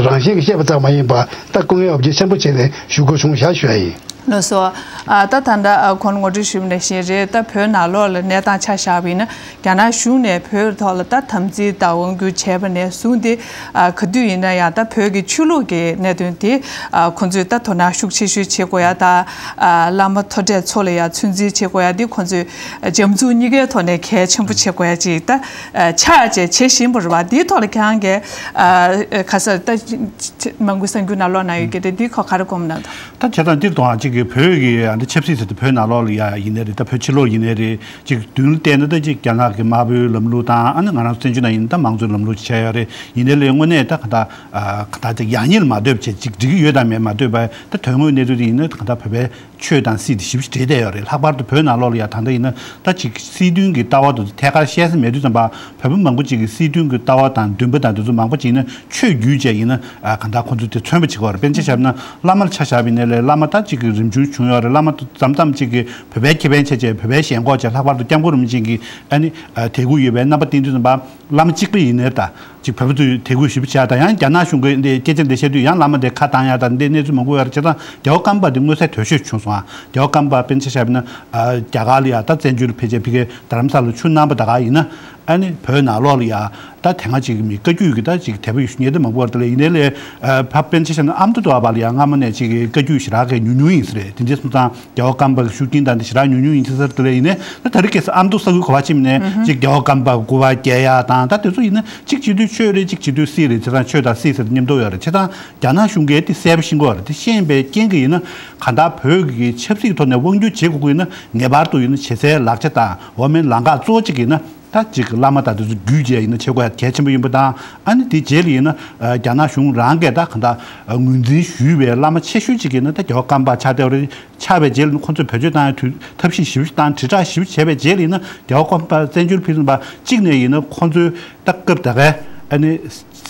རང་བཞིན་གྱིས་བཤད་པ་ཙམ་མ་ཡིན་པ་ད་སྐུ་ངལ་འོ་བརྒྱལ་ཆེན་པོ་བྱས་ནས་ཞུ་དགོས་བྱུང་བཞག་ཞུ་ཡ་ཡིན། ལགས་སོ། ཨ་ད་ད་ལྟ་ཨ་ཁོང་ངོ་སྤྲོད་ཞུས་པ་ནང་བཞིན་རེད། ད་བོད་ནང་ལོགས་ལ་གནས་སྟངས་ཆ་བཞག་པ་ཡིན་ན། རྒྱ་ནག་གཞུང་ནས་བོད་ཐོག་ལ་ད་དམ་འཛིན་དང་དབང་བསྒྱུར་བྱས་པ་ནས་བཟུང་སྟེ། ཨ་ག་དུས་ཡིན་ན་ཡང་ད་བོད་ཀྱི་ཆོས་ལུགས་ཀྱི་གནད་དོན་དེ་ཨ་ཁོང་ཚོས་ད་དོ་སྣང་ཤུགས་ཆེ་ཤོས་བྱེད་དགོས་ཡ་དང་། ཨ་བླ་མ་མཐོ་གྲས་ཚོ་ལ་ཡང་ཚོད་འཛིན་བྱེད་དགོས་ཡ་དེ་ཁོང་ཚོས་རྒྱ་མཚོ་གཉིས་ཀའི་ཐོག་ནས་གལ་ཆེན་པོ་བྱེད་དགོས་ཡ་ཅིག་ད་ཨ་ཆགས་བྱས་བྱེད་བཞིན་པ་རེད་བ། དེའི་ཐོག་ལ་ཁྱེད་རང་གིས་ཨ་ག་ས་ད་མང་པོ་གསར་འགྱུར་ནང་ལོགས་ན་ཡོད་ཀྱི་རེད། དེའི་ཐོག་ག་རེ་དགོངས་གནང་དང་། ད་བྱས་ཙང་འདིར་དང་གཅིག་གི་བོད་ཀྱི་ཨ་འདི་ཆབ་སྲིད་ཟེར་དུས་བོད་ནང་ལོགས་ལ་ཡ་ཡིན་ནའི་རེད། ད་བོད་ཕྱི་ལོགས་ཡིན་ནའི་རེད། གཅིག་མདུན་ལ་བལྟས་ན་ད་གཅིག་རྒྱ་ནག་གི་དམར་པོའི་ལམ་ལུགས་དང་། ཨ་ནི་ང་རང་བཙན་བྱོལ་ནང་ཡིན་ན་ད་མང་གཙོའི་ལམ་ལུགས་ཅིག་བྱས་ཡོད་རེད། ཡིན་ནའི་ལས་དངོས་གནས་ད་ག་ད་ག་ད་ཅིག་ཡག་ཉེས་ལ་མ་ལྟོས་པ་བྱས་ཅིག་འགྲིག་གི་ཡོད་དང་མེད་མ་ལྟོས་པ། ད་དོན་དངོས་གནས་ཚུལ་དེ་ཡིན་ན་ད་ག་ད་བོད་པའི་ཆོས་དང་སྲིད་དེ་ཞེ་པོ་ཅིག་འདྲེས་བསྡད་ཡོད་རེད། ལྷག་པར་དུ་བོད་ནང་ལོགས་ལ་ཡ་ད་ལྟ་ཡིན་ན་ད་ཅིག་སྲིད་དོན་གྱི་ལྟ་བ་དེ་ཚོ་ཐད་ཀར་བཤད་ས་མེད་དུས་ཙམ་པ། བོད་པ་མང་པོ་ཅིག་གི་སྲིད་དོན་གྱི་ལྟ་བ་དང་འདུན་པ་དང་དེ་ཚོ་མང་པོ་ཅིག་ཡིན་ན་ཆོས་བརྒྱུད་བཅས་ཡིན་ན་ཨ་གང་ལྟར་ཁོང་ཚོ་དེ་མཚོན་པ་བྱེད་ཀྱི་ཡོད་རེད། དཔེར་ན་ཆ་བཞག་ན་བླ་མ་ལ་ཆ་བཞག་པ་ཡིན་ནའི་ལས་བླ་མ་ད་ཅིག་གི་རིམ་བྱོན་བྱུང་ཡོད་རེད། བླ་མ་མཚམས་མཚམས་ཅིག་གི་བོད་པའི་ཁེ་ཕན་བྱས་བྱས། བོད་པའི་ཞེན་ཁོག་བྱས། ལྷག་པར་དུ་སྐྱབས་མགོན་རིན་པོ་ཆེ་གི་ཨ་ནི་ཨ་དད་གུས་ཡོད་པའི་རྣམ་པ་བསྟན་དུས་ཙམ་པ། བླ་མ་གཅིག་པུ་ཡིན་ནའི་ད་ཅིག་བོད་པ་ཚོས་དད་གུས་ཞེ་པོ་བྱས། ད་ཡང་རྒྱ་ནག་གཞུང་གིས་འདི་སྐད་ཆ་འདི་བཤད་དུས་ཡང་བླ་མ་དེ་ཁ་བཏང་ཡ་ད་འདི་གནས་ཚུལ་མང་པོ་ཡོད་རེད། བྱས་ཙང་རྒྱལ་བ་ཀརྨ་པ་འདི་མངོན་གསལ་དོད་ཤོས་བྱུང་སོང་ཨ། རྒྱལ་བ་ཀརྨ་པ་དཔེར་ན་ཆ་བཞག་པ་ཡིན་ན་ཨ་རྒྱ་གར་ལ་ཡ་ད་བཙན་བྱོལ་ལ་ཕེབས་བྱས་ཕ་གིའི་རྡ་རམ་ས་ལ་ཆུ་གནང་པ་ད་ག་ཡིན་ན། ཨ་ནི་བོད་ནང་ལོགས་ལ་ཡ་ད་དེ་སྔ་ཅིག་མི་བཀའ་བརྒྱུད་ཀྱི་ད་ཅིག་དད་པ་ཡོད་ཉེ་དུ་མང་པོ་ཡོད་རེད། དེ་ལས་ཡིན་ནའི་ལས་ཨ་ཕ་དཔེར་ན་ཆ་བཞག་ན་ཨ་མདོ་དུ་བ་ལ་ཡ་སྔ་མོ་ནས་ཅིག་བཀའ་བརྒྱུད་ཞེ་དྲག་གི་ཉུང་ཉུང་ཡིན་ས་རེད། དེ་འདྲ་སོང་ཙང་རྒྱལ་བ་ཀརྨ་པ་གི་ཤུགས་རྐྱེན་དང་དེ་ཞེ་དྲག་ཉུང་ཉུང་ཡིན་ས་རེད། དེ་ལས་ཡིན་ནའི་ད་ད་རེས་ཁ་སང་ཨ་མདོ་ས་ཁུལ་ག་པར་ཕྱིན་ནའི་ཅིག་རྒྱལ་བ་ཀརྨ་པ་སྐུ་པར་རྒྱག་ཡ་དང་། ད་དེ་ཚོ་ཡིན་ན་གཅིག་བྱེད་དུས་ཆོས་རེད། གཅིག་བྱེད་དུས་སྲིད་རེད། བྱས་ཙང་ཆོས་དང་སྲིད་ཟེར་མཉམ་དུ་ཡོད་རེད། བྱས་ཙང་རྒྱ་ནག་གཞུང་གིས་དེ་གསལ་པོ་ཤེས་ཀྱི་ཡོད་རེད། དེ་ཤེས་པའི་རྐྱེན་གྱིས་ཡིན་ན་གང་ལྟར་བོད་ཀྱི་ཆབ་སྲིད་ཐོག་ནས་དབང་སྒྱུར་བྱེད་དགོས་ཀྱི་ཡིན་ན་ངེས་པར་དུ་ཡིན་ན་ཇེ་གསལ་ལག་ཆ་དང་འོག་མིན་ལམ་ཁ་གཙོ་བོ་གཅིག་ཡིན་ན། ད་ཅིག་བླ་མ་དང་དེ་ཚོ་རྒྱུད་བཅས་ཡིན་ན་ཆེ་གོ་ཡ་གལ་ཆེན་པོ་ཡིན་པ་དང་། ཨ་ནི་དེ་རྗེས་ལ་ཡིན་ན་རྒྱ་ནག་གཞུང་རང་གིས་ད་གང་ལྟར་ངོས་འཛིན་ཞུས་པའི་བླ་མ་ཆེ་ཤོས་ཅིག་ཡིན་ན་ད་རྒྱལ་བ་ཀརྨ་པ་ཆགས་བསྡད་པ་རེད། ཆགས་པའི་རྗེས་ལ་ནི་ཁོ་ཚོས་བེད་སྤྱོད་བཏང་ཡ་དུས་ཐབས་ཤེས་ཞིབ་བཏང་། དྲིལ་བསྒྲགས་ཞིབ་བྱས་པའི་རྗེས་ལ་ཡིན་ན་རྒྱལ་བ་ཀརྨ་པ་བཙན་བྱོལ་ཕེབས་ཟིན་པ་གཅིག་ནས་ཡིན་ན་ཁོ་ཚོའི་ད་སྐབས་ད་གའི་ཨ་ནི་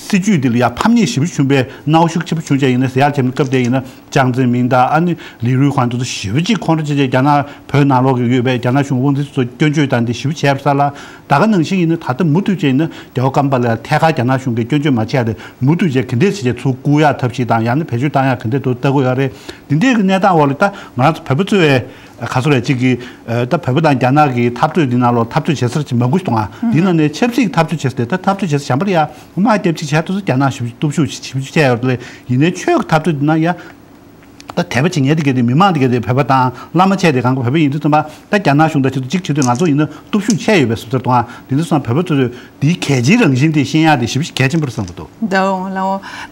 སྲིད་ཇུས་འདི་ལ་ཡ་ཕམ་ཉེས་ཞིབ་བྱུང་བའི་གནོན་ཤུགས་ཆེན་པོ་བྱུང་བྱས་ཡིན་ན་ཟེར་ཡ་ཆེན་པོ་སྐབས་དེ་ཡིན་ན། ཅང་ཙེ་མིན་དང་ཨ་ནི་ལི་རུའི་ཁོང་ཚོ་ཞེ་པོ་ཅིག་ཁོང་ཁྲོ་ཆེ་ཆེ་རྒྱ་ནག་བོད་ནང་ལོགས་ཀྱི་ཡོད་པའི་རྒྱ་ནག་གཞུང་དབང་འཛིན་ཚོ་སྐྱོན་བརྗོད་དང་འདི་ཞེ་པོ་བྱས་པ་ས་ལ། ད་ག་ནང་བཞིན་ཡིན་ན་ད་ལྟ་མུ་མཐུད་བྱས་ཡིན་ན་རྒྱལ་བ་ཀརྨ་པ་ལ་ཐད་ཀར་རྒྱ་ནག་གཞུང་གིས་སྐྱོན་བརྗོད་མ་བྱས་ཏེ་མུ་མཐུད་བྱས་ག་འདྲས་བྱས་བྱས་ཚུར་བཀུག་ཡག་ཐབས་ཤེས་དང་ཡང་ན་བེད་སྤྱོད་བཏང་ཡག་ག་འདྲས་འདུག་ལྟ་གི་ཡོད་རེད། འདི་འདྲས་ཀྱི་གནས་སྟངས་འོག་ལ་ད་ང་རང་ཚོ་བོད་པ་ཚོས་ག་ཚོད་རེད་ཅིག་གི་ད་བོད་པ་དང་རྒྱ་ནག་གི་འཐབ་རྩོད་འདི་ནང་ལོགས་འཐབ་རྩོད་བྱེད་སར་ཅིག་མང་པོ་ཞིག་འདུག་ཨ། འདི་ནང་ནས་ཆབ་སྲིད་ཀྱི་འཐབ་རྩོད་བྱེད་ས་དེ་ད་འཐབ་རྩོད་བྱེད་ས་གཞན་པ་ལ་ཡ་དམག་རྒྱབ་ཅིག་བྱས་དུས་སུ་རྒྱ་ནག་ཞིབ་སྟོབས་ཤུགས་ཞིབ་བྱས་ཡོད་རེད། ཡིན་ནའི་ཆོས་ཀྱི་འཐབ་རྩོད་འདི་ན་ཡ། ད་དད་པ་བྱེད་མཁན་དེ་ག་དེ་མི་མང་དེ་ག་དེ་བོད་པ་དང་བླ་མ་བྱས་ཏེ་གང་ག་བོད་པ་ཡིན་དུས་ཙམ་པ་ད་རྒྱ་ནག་གཞུང་དང་ཁྱེད་ཚོ་གཅིག་བྱེད་དུས་ང་ཚོ་ཡིན་ན་སྟོབས་ཤུགས་ཆེ་ཡོད་པའི་བཟོ་འདྲ་འདུག་ཨ། དེ་ཚོ་སོང་བོད་པ་ཚོས་དེའི་གལ་ཆེའི་རང་བཞིན་དེ་ཤེས་ཡག་དེ་ཞེ་པོ་ཞིག་གལ་ཆེན་པོ་རེད་བསམ་གྱི་འདུག་འདུག་ལགས་འོང་།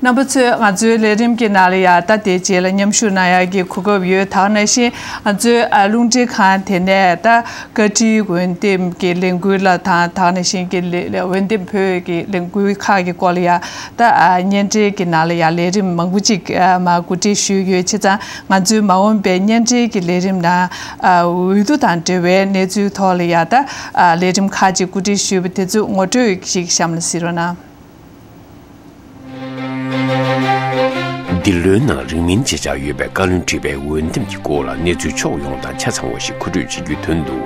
རྣམ་པ་ཚོས་ང་ཚོའི་ལས་རིམ་གྱི་ནང་ལ་ཡ་ད་དེ་རྗེས་ལ་མཉམ་ཞུགས་གནང་ཡག་གི་གོ་སྐབས་ཡོད། ད་ག་ནང་བཞིན་ང་ཚོའི་ཨ་རླུང་འཕྲིན་ཁང་དེ་ནས་ད་བཀའ་ཁྲིའི་འོས་འདེམས་ཀྱི་ལས་འགུལ་ལ་དང་ད་ག་ནང་བཞིན་གྱི་ལས་འོས་འདེམས་བོད་ཀྱི་ལས་འགུལ་ཁག་གི་སྐོར་ལ་ཡ། ད་ཨ་བརྙན་འཕྲིན་གྱི་ནང་ལ་ཡང་ལས་རིམ་མང་པོ་ཅིག་ཨ་མར་གོ་སྒྲིག་ཞུས་ཡོད། བྱས་ཙང་ང་ཚོའི་མ་འོངས་པའི་བརྙན་འཕྲིན་གྱི་ལས་རིམ་ནང་ཨ་འོས་བསྡུ་དང་འབྲེལ་བའི་གནས་ཚུལ་ཐོག་ལ་ཡང་ད་ཨ་ལས་རིམ་ཁག་ཅིག་གོ་སྒྲིག་ཞུས་པ་དེ་ཚོ་ངོ་སྤྲོད་ཅིག་གཤམ་ལ་གཟིགས་རོགས་གནང་། འདི་ལོའི་ནང་རིང་མིན་བྱེད་འཆར་ཡོད་པའི་བཀའ་བློན་ཁྲི་པའི་འོས་འདེམས་ཀྱི་སྐོར་ལ་གནས་ཚུལ་ཕྱོགས་ཡོངས་དང་ཆ་ཚང་བ་ཞིག་མཁོ་སྤྲོད་བྱེད་རྒྱུའི་དོན་དུ།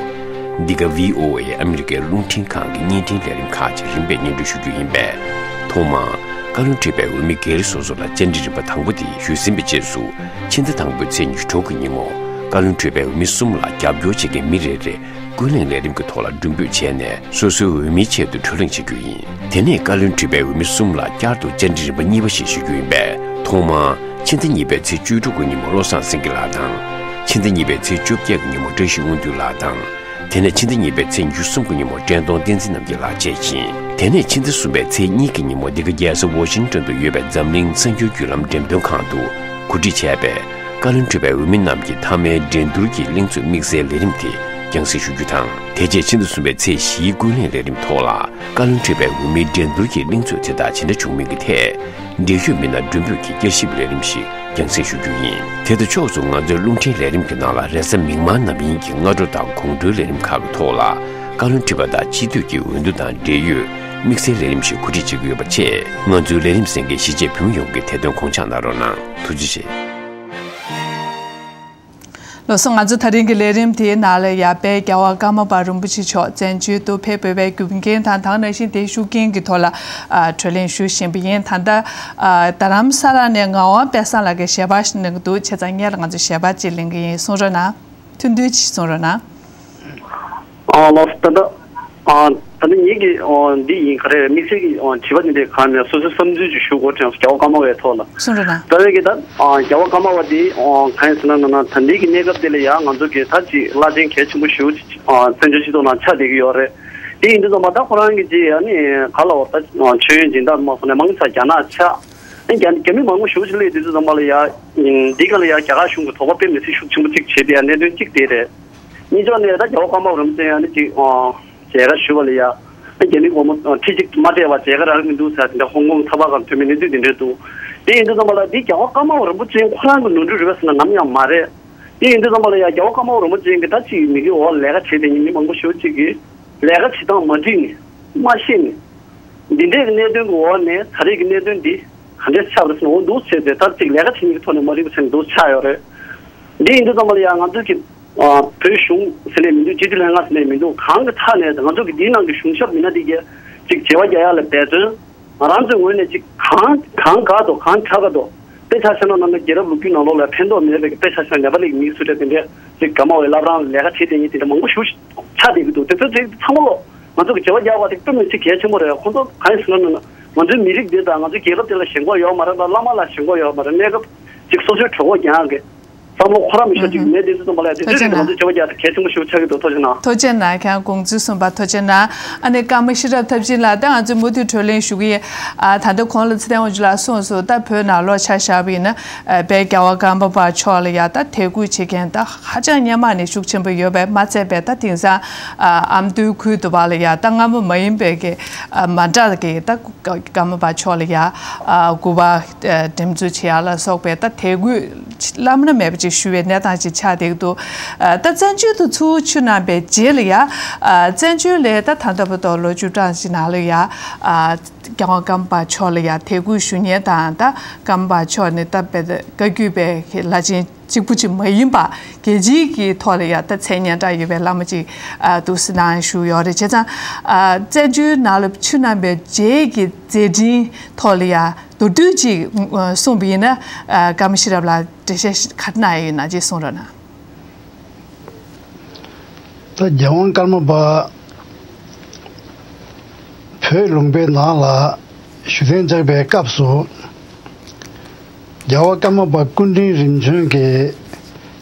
འདི་ག་བྷི་ཨོ་ཨེ་ཨ་མི་རི་ཀའི་རླུང་འཕྲིན་ཁང་གི་བརྙན་འཕྲིན་ལས་རིམ་ཁག་ཅིག་རིམ་པས་སྙན་སྒྲོན་ཞུ་རྒྱུ་ཡིན་པས། ཐོག་མར་བཀའ་བློན་ཁྲི་པའི་འོས་མི་སྒེར་སོ་སོ་ལ་བཅར་འདྲི་རིམ་པ་དང་པོ་དེ་ཞུས་ཟིན་པའི་རྗེས་སུ། ཕྱི་ཟླ་དང་པོའི་ཚེས་ཉི་ཤུ་རྩ་དྲུག་གི་ཉིན་མོ། བཀའ་བློན་ཁྲི་པའི་འོས་མི་གསུམ་ལ་རྒྱབ་སྐྱོར་བྱེད་མཁན་མི་རེ་རེས་ཀུན་གླེང་ལས་རིམ་གྱི་ཐོག་ལ་མགྲོན་འབོད་བྱས་ནས་སོ་སོའི་འོས་མིའི་ཆེད་དུ་བགྲོ་གླེང་བྱེད་རྒྱུ་ཡིན། དེ་ནས་བཀའ་བློན་ཁྲི་པའི་འོས་མི་གསུམ་ལ་བསྐྱར་དུ་བཅར་འདྲི་རིམ་པ་གཉིས་པ་ཞིག་ཞུ་རྒྱུ་ཡིན་པས། ཐོག་མར་ཕྱི་ཟླ་གཉིས་པའི་ཚེས་བཅུ་དྲུག་གི་ཉིན་མོ་བློ་བཟང་སེང་གེ་ལགས་དང་། ཕྱི་ཟླ་གཉིས་པའི་ཚེས་བཅོ་བརྒྱད་ཀྱི་ཉིན་མོ་བཀྲ་ཤིས་དབང་འདུས་ལགས་དང་། དེ་ནས་ཕྱི་ཟླ་གཉིས་པའི་ཚེས་ཉི་ཤུ་གསུམ་གྱི་ཉིན་མོ་བཀྲས་མཐོང་བསྟན་འཛིན་རྣམ་རྒྱལ་ལགས་བཅས་ཡིན། དེ་ནས་ཕྱི་ཟླ་གསུམ་པའི་ཚེས་གཉིས་ཀྱི་ཉིན་མོ་འདི་ག་རྒྱལ་ས་ཝ་ཤིང་ཏོན་དུ་ཡོད་པའི་འཛམ་གླིང་གསར་འགྱུར་བརྒྱུད་ལམ་འགྲེམས་སྟོན་ཁང་དུ་གོ་སྒྲིག་བྱས་པའི་བཀའ་བློན་ཁྲི་པའི་འོས་མི་རྣམས་ཀྱི་མཐའ་མའི་འགྲན་བསྡུར་གྱི་གླེང་ཚོགས་དམིགས་བསལ་ལས་རིམ་དེ་རྒྱང་སྲིང་ཞུ་རྒྱུ་དང་། དེ་རྗེས་ཕྱི་ཟླ་གསུམ་པའི་ཚེས་བཞིའི་ཀུན་གླེང་ལས་རིམ་ཐོག་ལ་བཀའ་བློན་ཁྲི་པའི་འོས་མིའི་འགྲན་བསྡུར་གྱི་གླེང་ཚོགས་དེ་དག་ཇི་འདྲ་བྱུང་མིན་གྱི་ཐད། འབྲེལ་ཡོད་མི་སྣར་མགྲོན་འབོད་ཀྱིས་བསྐྱར་ཞིབ་ལས་རིམ་ཞིག་རྒྱང་སྲིང་ཞུ་རྒྱུ་ཡིན། དེ་དང་ཕྱོགས་སུ་ང་ཚོའི་རླུང་འཕྲིན་ལས་རིམ་གྱི་ནང་ལ་རེས་གཟའ་མིག་དམར་ནམ་ཡིན་གྱི་སྔ་དྲོ་དང་དགོང་དྲོའི་ལས་རིམ་ཁག་གི་ཐོག་ལ་བཀའ་བློན་ཁྲི་པ་དང་སྤྱི་འཐུས་ཀྱི་འོས་བསྡུ་དང་འབྲེལ་ཡོད་དམིགས་བསལ་ལས་རིམ་ཞིག་གོ་སྒྲིག་བྱེད་ཀྱི་ཡོད་པ་བཅས། ང་ཚོའི་ལས་རིམ་གསན་མཁན་གཞིས་བྱེས་བོད་མི་ཡོངས་ཀྱིས་དེ་དོན་དགོངས་འཇགས་གནང་རོགས་གནང་། ཐུགས་རྗེ་ཆེ། ལགས་སོ། ང་ཚོ་ད་རིང་གི་ལས་རིམ་དེའི་ནང་ལ་ཡ་དཔལ་རྒྱལ་བ་ཀརྨ་པ་རིན་པོ་ཆེ་མཆོག་བཙན་བྱོལ་དུ་ཕེབས་འབུལ་བའི་རྒྱུ་རྐྱེན་དང་ད་ག་ནང་བཞིན་དེའི་ཤུགས་རྐྱེན་གྱི་ཐོག་ལ་ཨ་བགྲོ་གླེང་ཞུ་བཞིན་པ་ཡིན། ད་ལྟ་ཨ་རྡ་རམ་ས་ལ་ནས་ངག་དབང་དཔལ་བཟང་ལགས་ཀྱིས་ཞལ་པར་ཞིག་གནང་གི་འདུག་བྱས་ཙང་སྔོན་ལ་ང་ཚོ་ཞལ་པར་ཅིག་ལེན་གྱི་ཡིན། གསུང་རོགས་གནང་། ཐུགས་འདུན་ཅིག་གསུང་རོགས་གནང་། ཨ་ལགས་སོ། ད་ལྟ་ཨ་ད་ལྟ་ངེད་ཀྱི་ཨ་འདི་ཡིན་ག་རེ་དམིགས་བསལ་གྱི་ཨ་དྲི་བ་འདི་འདྲའི་གང་མེད། སོ་སོའི་བསམ་ཚུལ་ཅིག་ཞུ་དགོས་དྲན་སོང་། རྒྱལ་བ་ཀརྨ་པའི་ཐོག་ལ། གསུང་རོགས་གནང་། རྩ་བའི་གི་ད་ཨ་རྒྱལ་བ་ཀརྨ་པ་འདི་ཨ་གང་ཡིན་ཟེར་ན་ན་ན་ད་འདི་གི་གནས་སྐབས་འདི་ལ་ཡང་ང་ཚོ་གི་ད་ཅིག་བླ་ཆེན་གལ་ཆེན་པོ་ཞེ་པོ་ཅིག་ཨ་བཙན་བྱོལ་སྤྱི་ཚོགས་ནང་ཆགས་བསྡད་ཀྱི་ཡོད་རེད། དེ་ཡིན་དུས་ཙམ་པ་ད་ཁོ་རང་གི་ཅིག་ཨ་ནི་ག་ལ་བ་ད་མཆོད་ཡོན་སྦྱིན་བདག་མ་སོང་ནས་མང་ཚ་རྒྱ་ནག་ཆགས། ཨ་རྒྱ་རྒྱ་མི་མང་པོ་ཞེ་པོ་ཅིག་སླེབས་དུས་ཙམ་པ་ལ་ཡ་འདི་ག་ལ་ཡ་རྒྱ་གར་གཞུང་གི་དོགས་པ་དཔེ་མི་སྲིད་ཤུགས་ཆེན་པོ་ཅིག་བྱས་ཏེ་ཡ་གནད་དོན་གཅིག་དེ་རེད། གཉིས་ཕྱོགས་ནས་ད་རྒྱལ་བ་ཀརྨ་པ་རིན་པོ་ཆེ་ཡང་ནི་ཅིག་ཨ་མཇལ་ཁ་ཞུ་བ་ལ་ཡ། རྒྱ་མི་སྒོར་མོ་ཁྲི་གཅིག་མ་སྤྲད་པ་མཇལ་ཁ་རག་གི་མི་འདུག་ཟེར་དེ་འདྲ་ཧོང་ཀོང་ས་ཕག་གམ་ཐོན་མི་གནས་ཚུལ་དེ་འདྲ་འདུག་དེ་ཡིན་དུས་ཙམ་པ་ལ་འདི་རྒྱལ་བ་ཀརྨ་པ་རིན་པོ་ཆེ་ཁོ་རང་གི་ནོར་འཁྲུལ་རེད་པས་ཟེར་ན་ནམ་ཡང་མ་རེད། དེ་ཡིན་དུས་ཙམ་པ་ལ་ཡ་རྒྱལ་བ་ཀརྨ་པ་རིན་པོ་ཆེ་གི་ད་ཅིག་མི་གི་འོག་ལས་ཀ་བྱེད་དེ་ཉིན་མི་མང་པོ་ཞེ་པོ་ཅིག་གི་ལས་ཀ་བྱེད་སྟངས་མ་འགྲིག་ནས་མ་ཤེས་ནས། འདི་འདྲའི་གི་གནད་དོན་གི་འོག་ནས་ད་རེས་ཀྱི་གནད་དོན་འདི་ག་འདྲས་ཆགས་རེད་ཟེར་ན། འོ་འདུག་བྱས་ཏེ་ད་ཅིག་ལས་ཀ་བྱེད་མཁན་གི་ཐོག་ནས་མ་འགྲིག་པ་བྱས་ནས་འདུག་ཆགས་ཡོད་རེད། འདི་ཡིན་དུས་ཙམ་པ་ལ་ཡང་ང་ཚོ་གི་ཨ་བོད་གཞུང་ཟེར་ནས་མི་འདུག་སྤྱི་འཐུས་ལྷན་ཁང་ཟེར་ནས་མི་འདུག་གང་གི་ཐད་ནས་ང་ཚོ་གི་འདིའི་ནང་གི་གཞུང་ཞབས་མི་སྣ་འདི་གས་ཅིག་བྱེ་བ་རྒྱག་ཡག་ལ་འབད་བརྩོན། ང་རང་ཚོའི་ངོས་ནས་ཅིག་གང་གང་དགའ་དོ་གང་དྲག་ག་དོ། དཔེ་ཆ་བཞག་ན་ནང་ན་རྒྱལ་རབས་ལོ་རྒྱུས་ནང་ལོགས་ལ་ཕན་ཐོགས་མེད་པའི་དཔེ་ཆ་བཞག་ན་ནེ་པ་ལི་གི་མིས་བཟོས་བསྡད་དེ་འདྲས་ཅིག་ག་མ་བའི་བླ་བྲང་ལས་ཀ་བྱེད་བསྡད་མཁན་དེ་འདྲ་མང་པོ་ཞེ་པོ་ཅིག་ཆགས་བསྡད་ཀྱི་འདུག་དེ་ཚོ་དེ་ཚང་མ་ལོ་ང་ཚོ་གི་བྱེ་བ་རྒྱག་པ་དེ་དཔེ་མི་སྲིད་གལ་ཆེན་པོ་རེད། ཁོང་ཚོ་གང་ཡིན་ཟེར་ན་ནང་ན་ང་ཚོའི་མི་རིགས་འདི་དང་ང་ཚོའི་རྒྱལ་ཁབ་དེ་ལ་ཞེན་ཁོག་ཡོད་མ་རེད་ལ། བླ་མ་ལ་ཞེན་ཁོག་ཡོད་མ་རེད། གནས་སྐབས་ཅིག་སོ་སོའི་གྲོད་ཁོག་རྒྱག་གི། བསམ་བློ་འཁོར་ར་མི་ཤོར་ཅིག་ཨ་ཧུ། མེད་དེ་སུ་གསུངས་པ་ལ་དེ་ཐུགས་རྗེ་ཆེ། ང་ཚོ་བྱེད་པ་རྒྱག་གལ་ཆེན་པོ་ཞིག་ཆགས་ཀྱི་འདུག་ཐུགས་རྗེ་གནང་། ཐུགས་རྗེ་གནང་། ཁྱེད་རང་དགོངས་ཚུལ་གསུངས་པ་ཐུགས་རྗེ་གནང་། ཨ་ནི་ཀརྨ་ཤེས་རབ་ཐབས་ཆེན་ལགས་ད་ང་ཚོས་མུ་མཐུད་བགྲོ་གླེང་ཞུ་གི་ཡིན། ཨ་ད་ལྟ་གོང་ལ་ཚེ་བརྟན་དབང་ཕྱུག་ལགས་གསུངས་སོང་། ད་བོད་ནང་ལོགས་ཆ་བཞག་པ་ཡིན་ན་ཨ་དཔལ་རྒྱལ་བ་ཀརྨ་པ་མཆོག་ལ་ཡ་ད་དད་གུས་བྱེད་མཁན་ད་ཧ་ཅང་སྔོན་མ་ནས་ཤུགས་ཆེན་པོ་ཡོད་པས་མ་ཚད་པས་ད་དེང་སང་ཨ་ཨ་མདོའི་ཁུལ་དུ་བ་ལ་ཡ་ད་སྔ་མོ་མ་ཡིན་པའི་གི་ཨ་མ་འདྲ་གི་ད་ཀརྨ་པ་མཆོག་ལ་ཡ་ཨ་གུས་པ་ཨ་འགྲེམས་འཛུགས་བྱེད་ཡ་ལ་སོགས་པའི་ད་དད་གུས་བླ་ན་མེད་པ་ཅིག་ཞུ་བའི་གནས་སྟངས་ཅིག་ཆགས་བསྡད་ཀྱི་འདུག་ཨ་ད་བཙན་བྱོལ་དུ་ཚུར་ཕྱིར་གནང་པའི་རྗེས་ལ་ཡ་ཨ་བཙན་བྱོལ་ལ་ད་ད་ལྟ་བར་དུ་ལོ་བཅུ་གྲངས་ཤིག་ནང་ལ་ཡ་ཨ་རྒྱལ་བ་ཀརྨ་པ་མཆོག་ལ་ཡ་དད་གུས་ཞུ་མཁན་དང་ད་ཀརྨ་པ་མཆོག་ནི་ད་དཔེ་བཀའ་བརྒྱུད་པའི་བླ་ཆེན་གཅིག་པུ་ཅིག་མ་ཡིན་པ་རྒྱལ་སྤྱིའི་གི་ཐོག་ལ་ཡ་ད་མཚན་སྙན་གྲགས་ཡོད་པའི་བླ་མ་ཅིག་ཨ་འདུག་སེ་གནང་ཞུ་ཡོད་རེད། བྱས་ཙང་ཨ་བཙན་བྱོལ་ནང་ལ་ཕྱིར་གནང་པའི་རྗེས་ཀྱི་མཛད་འཕྲིན་ཐོག་ལ་ཡ་མདོར་བསྡུས་ཅིག་གསུངས་པ་ཡིན་ན་ཨ་ཀརྨ་ཤེས་རབ་ལགས་འགྲེལ་བཤད་ག་རེ་གནང་ཡ་ཡོད་ན་ཅིག་གསུང་རོགས་གནང་། ད་རྒྱལ་དབང་ཀརྨ་པ་བོད་ལུང་པའི་ནང་ལ་བཞུགས་གདན་འཇགས་པའི་སྐབས་སུ། རྒྱལ་བ་ཀརྨ་པ་སྐུ་ཕྲེང་རིམ་བྱོན་གྱི་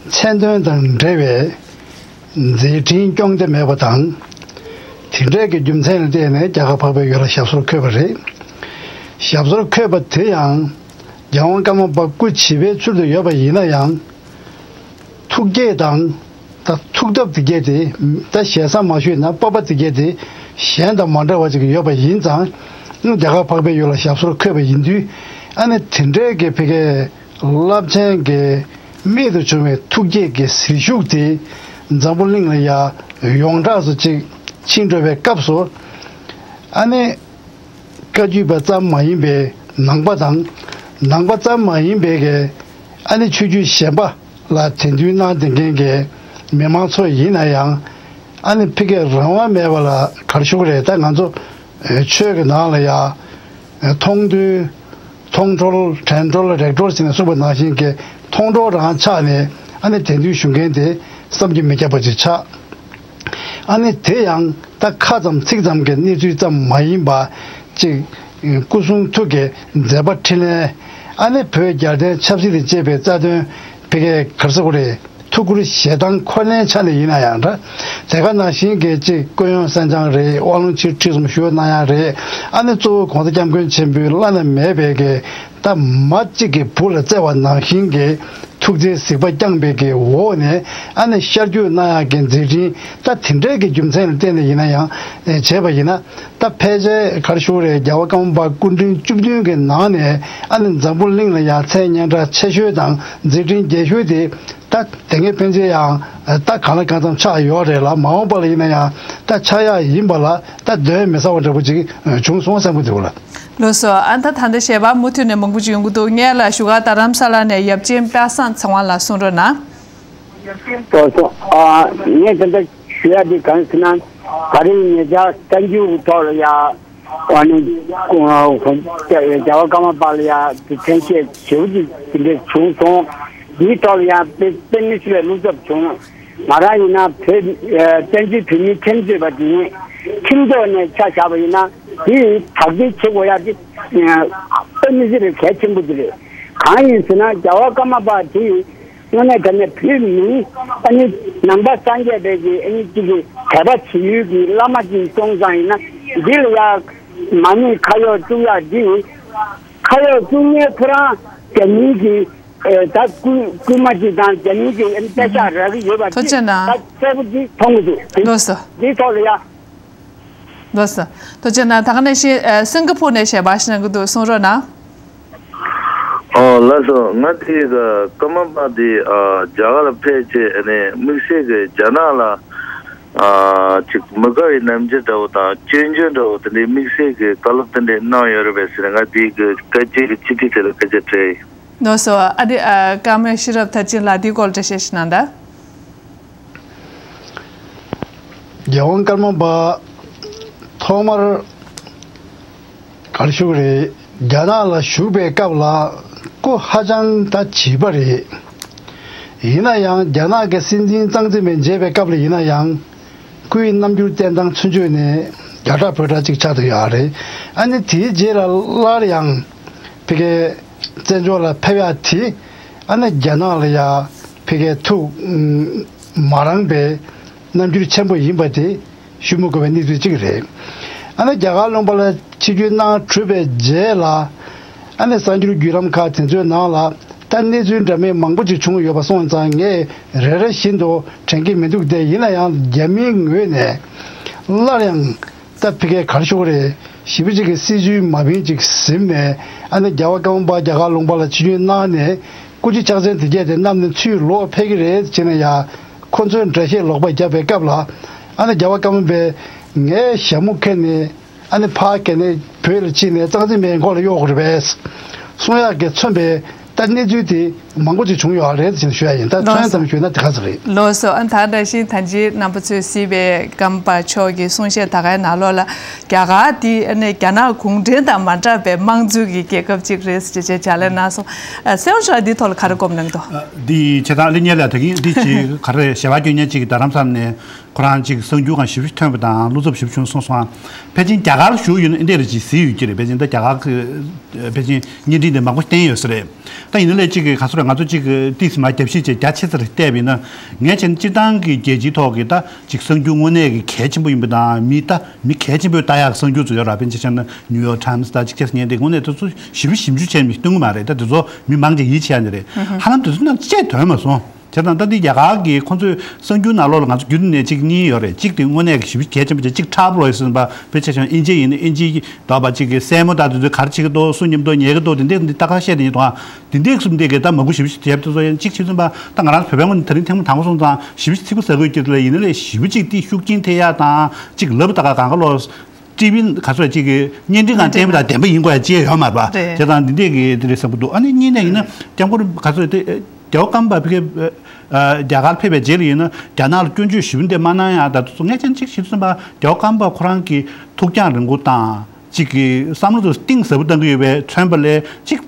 མཚན་དོན་དང་འབྲེལ་བའི་མཛད་འཕྲིན་བསྐྱོང་བདེ་མེད་པ་དང་། དེ་འདྲའི་གི་རྒྱུ་མཚན་ལ་བརྟེན་ནས་རྒྱ་གར་འཕགས་པའི་ཡུལ་ལ་ཞབས་སོར་འཁོད་པ་རེད། ཞབས་སོར་འཁོད་པ་དེ་ཡང་རྒྱལ་དབང་ཀརྨ་པ་སྐུ་བྱིས་པའི་ཚུལ་དུ་ཡོད་པ་ཡིན་ན་ཡང་། ཐུགས་བསྐྱེད་དང་། ད་ཐུགས་སྟོབས་དེ་གྱད་དེ། ད་ཞེ་ས་མ་ཞུས་ན་སྤོབས་པ་དེ་གྱད་དེ་གཞན་དང་མ་འདྲ་བ་ཅིག་ཡོད་པ་ཡིན་ཙང་། རྒྱ་གར་འཕགས་པའི་ཡུལ་ལ་ཞབས་སོར་འཁོད་པ་ཡིན་དུས། ཨ་ནི་དེ་འདྲའི་གི་ཕ་གིའི་རླབས་ཆེན་གྱི་རྨད་དུ་བྱུང་བའི་ཐུགས་བསྐྱེད་ཀྱི་ཟིལ་ཤུགས་དེ་འཛམ་བུ་གླིང་ལ་ཡ་ཡོངས་གྲགས་སུ་ཅིག་ཕྱིན་འགྲོ་བའི་སྐབས་སུ། ཨ་ནི། བཀའ་བརྒྱུད་པ་ཙམ་མ་ཡིན་པའི་ནང་པ་དང་། ནང་པ་ཙམ་མ་ཡིན་པའི་གི་ཨ་ནི་ཆོས་བརྒྱུད་གཞན་པ་ལ་དད་འདུན་གནང་བསྡད་མཁན་གྱི་མི་མང་ཚོ་ཡིན་ན་ཡང་། ཨ་ནི་ཕ་གིའི་རང་དབང་མེད་པ་ལ་ག་རེ་ཞུ་གི་རེད། ད་ང་ཚོ་ཆོས་ཀྱི་ནང་ལ་ཡ་མཐོང་ཐོས། མཐོང་གྲོལ། དྲན་གྲོལ། རེག་གྲོལ་ཟེར་ནས་གསུངས་པ་ནང་བཞིན་གྱི་མཐོང་གྲོལ་རང་ཆགས་ནས་ཨ་ནི་དད་འདུན་ཞུ་མཁན་དེ་བསམ་གྱིས་མི་ཁྱབ་པ་ཅིག་ཆགས། ཨ་ནི་དེ་ཡང་ད་ཁ་ཙམ་ཚིག་ཙམ་གྱི་གནས་ཚུལ་ཙམ་མ་ཡིན་པ་ཅིག་སྐུ་གསུང་ཐུགས་ཀྱི་མཛད་པ་འཕྲིན་ལས། ཨ་ནི་བོད་རྒྱལ་བསྟན་ཆབ་སྲིད་དང་བཅས་པའི་རྩ་དོན་ཕ་གིའི་ག་རེ་ཟེར་དགོས་རེད། ཐུགས་ཁུར་བཞེས་སྟངས་འཁོར་ལེན་ཆ་ནས་ཡིན་ན་ཡང་འདྲ། དེ་ག་ནང་བཞིན་གྱི་ཅིག་སྐུ་ཡོན་གསན་སྦྱང་རེད། དབང་ལུང་ཆོས་ཁྲིད་གསུམ་ཞུ་གནང་ཡ་རེད། ཨ་ནི་གཙོ་བོ་༸གོང་ས་༸སྐྱབས་མགོན་ཆེན་པོའི་བླ་ན་མེད་པའི་གི་ད་མ་གཅིག་གི་བུ་ལ་བརྩེ་བ་ནང་བཞིན་གྱི་ཐུགས་བརྩེའི་གཟིགས་པ་བསྐྱངས་པའི་གི་འོག་ནས་ཨ་ནི་ཤར་བསྐྱོད་གནང་ཡག་གི་མཛད་འཕྲིན་ད་དེ་འདྲའི་གི་རྒྱུ་མཚན་ལ་བརྟེན་ནས་ཡིན་ན་ཡང་བྱས་པ་ཡིན་ན། ད་ཕལ་ཆེར་ག་རེ་ཞུ་དགོས་རེད། རྒྱལ་བ་ཀརྨ་པ་སྐུ་ཕྲེང་བཅུ་བདུན་གྱི་ནང་ནས་ཨ་ནི་འཛམ་བུ་གླིང་ལ་ཡང་མཚན་སྙན་གྲགས་ཆེ་ཤོས་དང་མཛད་འཕྲིན་རྒྱས་ཤོས་དེ་ད་དེ་སྔའི་ཕན་ཆད་ཡང་ད་གང་ལ་གང་འཚམ་ཆགས་ཡོད་རེད་ལ། མ་འོངས་པ་ལ་ཡིན་ན་ཡང་ད་ཆགས་ཡག་ཡིན་པ་ལ་ད་གདོན་མི་ཟ་བ་འདྲ་པོ་ཅིག་བྱུང་སོང་བསམ་གྱི་འདུག་ལ། ལགས་སོ། ཨ་ད་ད་ལྟ་བཤད་པ་མུ་མཐུད་ནས་མང་པོ་ཅིག་ཡོང་གི་འདུག་ངས་ལ་བཞུགས་སྒར་རྡ་རམ་ས་ལ་ནས་ཡབ་ཆེན་དཔལ་བཟང་ཚེ་དབང་ལགས་གསུང་རོགས་གནང་། ལགས་སོ། ཨ་ངས་ད་ལྟ་ཞུ་ཡ་དེ་གང་ཟེར་ན། ག་རེ་ཉེ་ཆར་བཙན་བྱོལ་གྱི་ཐོག་ལ་ཡ། ཨ་ནི། རྒྱལ་བ་ཀརྨ་པ་ལ་ཡ་དེ་མཚན་ཤས་ཞེ་པོ་ཅིག་དེ་འདྲ་བྱུང་སོང་། དེའི་ཐོག་ལ་ཡང་དཔེ་དཔེ་མི་སྲིད་པའི་བློ་འཚབ་བྱུང་། ང་རང་ཡིན་ན་བོད་བཙན་བྱོལ་བོད་མིའི་ཁྲིམས་རྩོད་པ་དེ་ངས་ཁྲིམས་ཐོག་ནས་ཆ་བཞག་པ་ཡིན་ན་དེ་དག་ཐེར་བྱེད་དགོས་ཡ་དེ་དཔེ་མི་སྲིད་པའི་གལ་ཆེན་པོ་དེ་རེད། གང་ཡིན་ཟེར་ན་རྒྱལ་བ་ཀརྨ་པ་དེ། དངོས་གནས་དྲང་གནས་བོད་མིའི་ཨ་ནི་ནང་པ་སངས་རྒྱས་པའི་གི་ཨ་ནི་གཅིག་གི་དད་པ་བྱེད་ཡུལ་གྱི་བླ་མ་ཅིག་སོང་ཙང་ཡིན་ན། འདི་ལ་ཡ་མ་ཎི་ཁ་གཡོག་བཙུགས་ཡག་འདི་ཁ་གཡོག་བཙུགས་མཁན་ཁོ་རང་རྒྱ་མིའི་གི་ཨེ་ད་སྐུ་སྐུལ་མ་ཅིག་དང་རྒྱ་མིའི་གི་ཨ་ནི་པད་ཤག་རག་གི་ཡོད་པ་ཅིག་ད་གསལ་པོ་ཅིག་མཐོང་གི་འདུག་ལགས་སོ། འདིའི་ཐོག་ལ་ཡ། ལགས་སོ། ཐུགས་རྗེ་གནང་། ད་ག་ནང་བཞིན་ཨེ་སིང་ག་ཕོར་ནས་ཞལ་པར་ཞིག་གནང་གི་འདུག་གསུང་རོགས་གནང་། ཨོ་ལགས་སོ། ང་དེ་ག་ཀརྨ་པ་དེ་ཨ་རྒྱ་གར་ལ་ཕེབས་བྱས་ཨ་ནི་དམིགས་བསལ་གྱི་རྒྱ་ནག་ལ་ཨ་ཅིག་མི་དགའ་བའི་རྣམ་འགྱུར་འདྲ་བོ་དང་སྐྱོན་བརྗོད་འདྲ་བོ་དེ་འདྲའི་དམིགས་བསལ་གྱི་བཀའ་སློབ་དེ་འདྲའི་གནང་ཡོད་རེད་པས་ཟེར་ནས་ང་དེ་གི་སྐད་ཆ་གི་སྤྱི་ཚིག་དེ་ལ་སྐད་ཆ་དྲིས་ཡིན། ལགས་སོ། ཨ་དེ་ཨ་ཀརྨ་ཤེས་རབ་མཐར་ཕྱིན་ལགས་དེའི་སྐོར་འགྲེལ་བཤད་ཞིག་གནང་དང་། རྒྱལ་དབང་ཀརྨ་པ་ཐོག་མར་ག་རེ་ཞུ་གི་རེད། རྒྱ་ནག་ལ་བཞུགས་པའི་སྐབས་ལ་སྐུ་ཧ་ཅང་ད་བྱིས་པ་རེད། ཡིན་ན་ཡང་རྒྱ་ནག་གི་སྲིད་འཛིན་གཙང་འཛིན་པ་མཇལ་བའི་སྐབས་ལ་ཡིན་ན་ཡང་སྐུའི་རྣམ་འགྱུར་བསྟན་སྟངས་ཚུན་ཆོད་ནས་རྒྱ་དྲག་བོད་དྲག་ཅིག་ཆགས་བསྡད་ཡོད་རེད། ཨ་ནི་དེའི་རྗེས་ལ་སླར་ཡང་ཕ་གིའི་བཙན་བྱོལ་ལ་ཕེབས་ཡག་དེ་ཨ་ནི་རྒྱ་ནག་ལ་ཡ། ཕ་གིའི་ཐུགས་མ་རངས་པའི་རྣམ་འགྱུར་ཆེན་པོ་ཡིན་པ་དེ་ཞུ་མི་དགོས་པའི་གནས་ཚུལ་གཅིག་རེད། ཨ་ནི་རྒྱ་གར་ལུང་པ་ལ་ཆིབས་བསྒྱུར་གནང་གྲུབ་པའི་རྗེས་ལ། ཨ་ནི་གསར་འགྱུར་བརྒྱུད་ལམ་ཁག་དེ་ཚོའི་ནང་ལ་ད་གནས་ཚུལ་འདྲ་མིན་མང་པོ་ཅིག་བྱུང་ཡོད་པ་སོང་ཙང་ངས་རེ་རེ་བཞིན་དུ་དྲན་གྱི་མི་འདུག་སྟེ། ཡིན་ན་ཡང་རྒྱ་མིའི་ངོས་ནས་སླར་ཡང་ད་ཕ་གིར་ག་རེ་ཞུ་དགོས་རེད། ཞེ་པོ་ཅིག་གི་སྲིད་བྱུས་མ་བིན་ཅིག་ཟིན་ནས། ཨ་ནི་རྒྱལ་བ་ཀརྨ་པ་རྒྱ་གར་ལུང་པ་ལ་ཆིབས་བསྒྱུར་གནང་ནས་སྐུ་ཚེ་ཕྱག་མཚན་དེ་བརྒྱད་དེ་བསྣམས་ནས་ཚུར་ལོག་ཕེབས་ཀྱི་རེད་ཅེས་ནས་ཡ། ཁོ་ཚོས་འགྲེལ་བཤད་ལོག་པ་བརྒྱབ་པའི་སྐབས་ལ། ཨ་ནི་རྒྱལ་བ་ཀརྨ་པས་ངའི་ཞྭ་མོ་ཁྱེར་ནས། ཨ་ནི་ཕར་གྱི་ནས་བོད་ལ་ཕྱིན་ནས་གཙང་འཛིན་མའི་མགོ་ལ་གཡོག་དགོས་རེད་པས། གསུང་ཡག་གི་མཚོན་པའི་ད་གནས་ཚུལ་དེ་མང་པོ་ཅིག་བྱུང་ཡོད་རེད་ཅེས་ཞུ་ཡ་ཡིན། ད་ལགས་ཐོན་སོ། ཙམ་ཞུས་ན་དེ་ག་ཚོད་རེད། ལགས་སོ། ཨ་ད་འདྲ་བཞིན་ད་ཅི་རྣམ་པ་ཚོས་གཟིགས་པའི་ཀརྨ་པ་མཆོག་གི་གསུང་བཤད་ད་གའི་ནང་ལོགས་ལ། རྒྱ་གར་འདི་ཨ་ནི་རྒྱ་ནག་གུང་ཁྲན་ཏང་མ་འདྲ་བའི་དམངས་གཙོའི་གི་རྒྱལ་ཁབ་ཅིག་རེད་ཅེས་བྱས་ཕྱག་ལས་གནང་སོང་། ཨ་སེང་ཤོ་འདིའི་ཐོག་ལ་ག་རེ་སྒོམ་གནང་འདུག། ཨ་འདི་བྱས་ཙང་ཨ་ལེ་ཉེ་ལ་ད་གིན་འདི་ཅིག་ག་རེ་ཞལ་བ་སྐྱོན་མཁན་ཅིག་གིས་རྡ་རམ་ས་ལ་ནས། ཁོ་རང་ཅིག་གསར་འགྱུར་སྒང་ཞེ་པོ་ཅིག་ཐོན་པ་དང་བློ་འཚབ་ཞེ་པོ་བྱུང་སོང་སོང་། ཕལ་ཆེར་རྒྱ་གར་བཞུགས་ཡོད་ན་འདི་འདྲ་ཅིག་གཟིགས་ཡོད་ཀྱི་རེད། ཕལ་ཆེར་ད་རྒྱ་གར་གྱི་ཕལ་ཆེར་བརྙན་འཕྲིན་དེ་མང་པོ་བསྟན་ཡོད་ས་རེད། ད་ཡིན་ན་ལས་ཅིག་གི་ག་ཚོད་རེད། ང་ཚོ་ཅིག་གི་ཏིས་མ་རྒྱབ་བཤིག་བྱས་རྒྱ་ཆེ་ས་རེད་བལྟས་པ་ཡིན་ན། ངས་བྱས་ན་སྤྱིར་བཏང་གི་རྒྱལ་སྤྱིའི་ཐོག་གི་ད་ཅིག་གསར་འགྱུར་དངོས་གནས་ཀྱི་གལ་ཆེན་པོ་ཡིན་པ་དང་། མི་ད་མི་གལ་ཆེན་པོས་ལྟ་ཡག་གི་གསར་འགྱུར་ཚོ་ཡོད་ར། ཕལ་ཆེར་བྱས་ན་ནིའུ་ཡོག་ཊའིམ་སི་ད་ཅིག་ཅེས་ཉན་དེ་དངོས་གནས་དེ་ཚོ་ཞེ་པོ་ཞིབ་འཇུག་བྱས་མི་སྟོན་གི་མ་རེད། ད་དེ་ཚོ་མི་མང་ཆེ་ཡིད་ཆེས་ཡ་ནི་རེད། ཧ་ལམ་དེ་ཚོ་རྣམས་ཅིག་ཐོན་མ་སོང་། བྱས་ཙང་ད་འདི་རྒྱ་གར་གྱི་ཁོང་ཚོའི་གསར་འགྱུར་ནང་ལོགས་ལ་ང་ཚོ་རྒྱུན་དུ་ནས་གཅིག་གཉིས་ཡོད་རེད། གཅིག་དེ་དངོས་གནས་ཀྱི་ཞེ་པོ་གལ་ཆེན་པོ་བྱས། གཅིག་ཊབ་ལོ་ཡི་ཟིན་པ་བེད་སྤྱད་བྱས་ཨིན་ཇི་ཡིན་ན་ཨིན་ཇི་དོགས་པ་གཅིག་གི་སྲས་མོ་དང་དེ་ཚོས་ག་རེ་བྱེད་ཀྱི་འདུག་སུ་མཉམ་དུ་ཉལ་གྱི་འདུག་དེ་འདྲས་འདི་ལྟ་ག་བཤད་དེ་ཡིན་དོ། དེ་འདྲས་གསུམ་དེ་གི་ད་མ་གུ་ཞེ་པོ་ཞིག་བྱས་པ་དེ་ཚོ་ཡང་གཅིག་བྱས་ཟིན་པ། ད་ང་རང་ཚོ་བོད་པའི་ངོས་ནས་དེ་རིང་ཐེངས་མ་དང་པོ་སོང་ཙང་ཞེ་པོ་ཅིག་ཚིག་པ་ཟ་དགོས་ཀྱི་འདུག་ལ། ཡིན་ན་ལས་ཞེ་པོ་ཅིག་དེ་ཤུགས་རྐྱེན་ཐེབས་ཡ་དང་གཅིག་ལབ་ད་ག་གང་ག་ལོ། ཊི་ཝི་ག་ཚོད་ཅིག་གི་བརྙན་འཕྲིན་སྒང་བསྟན་པ་དང་བདེན་པ་ཡིན་དགོས་ཡ་ཅི་ཡང་ཡོད་མ་རེད་པ། རེད། དེ་དང་འདི་འདྲས་ཀྱི་དེ་རེད་བསམ་གྱི་འདུག་ཨ་ནི་གཉིས་ནས་ཡིན་ན་སྐྱབས་མགོན་ག་ཚོད་དེ་རྒྱལ་བ་ཀརྨ་པ་ཕ་གི་རྒྱ་གར་ཕེབས་པའི་རྗེས་ལ་ཡིན་ན་རྒྱ་ནག་ལ་སྐྱོན་བརྗོད་ཞེ་པོ་འདི་མ་གནང་ཡ། ད་དུང་ངས་ཅན་ཅིག་ཞིབ་ཙམ་པ་རྒྱལ་བ་ཀརྨ་པ་ཁོ་རང་གི་ཐུགས་འགན་རིང་པོ་དང་ཅིག་གི་བསམ་བློ་དེ་གཏིང་ཟབ་པོ་བཏང་གི་ཡོད་པས་མཚོན་པ་ལས་ཅིག་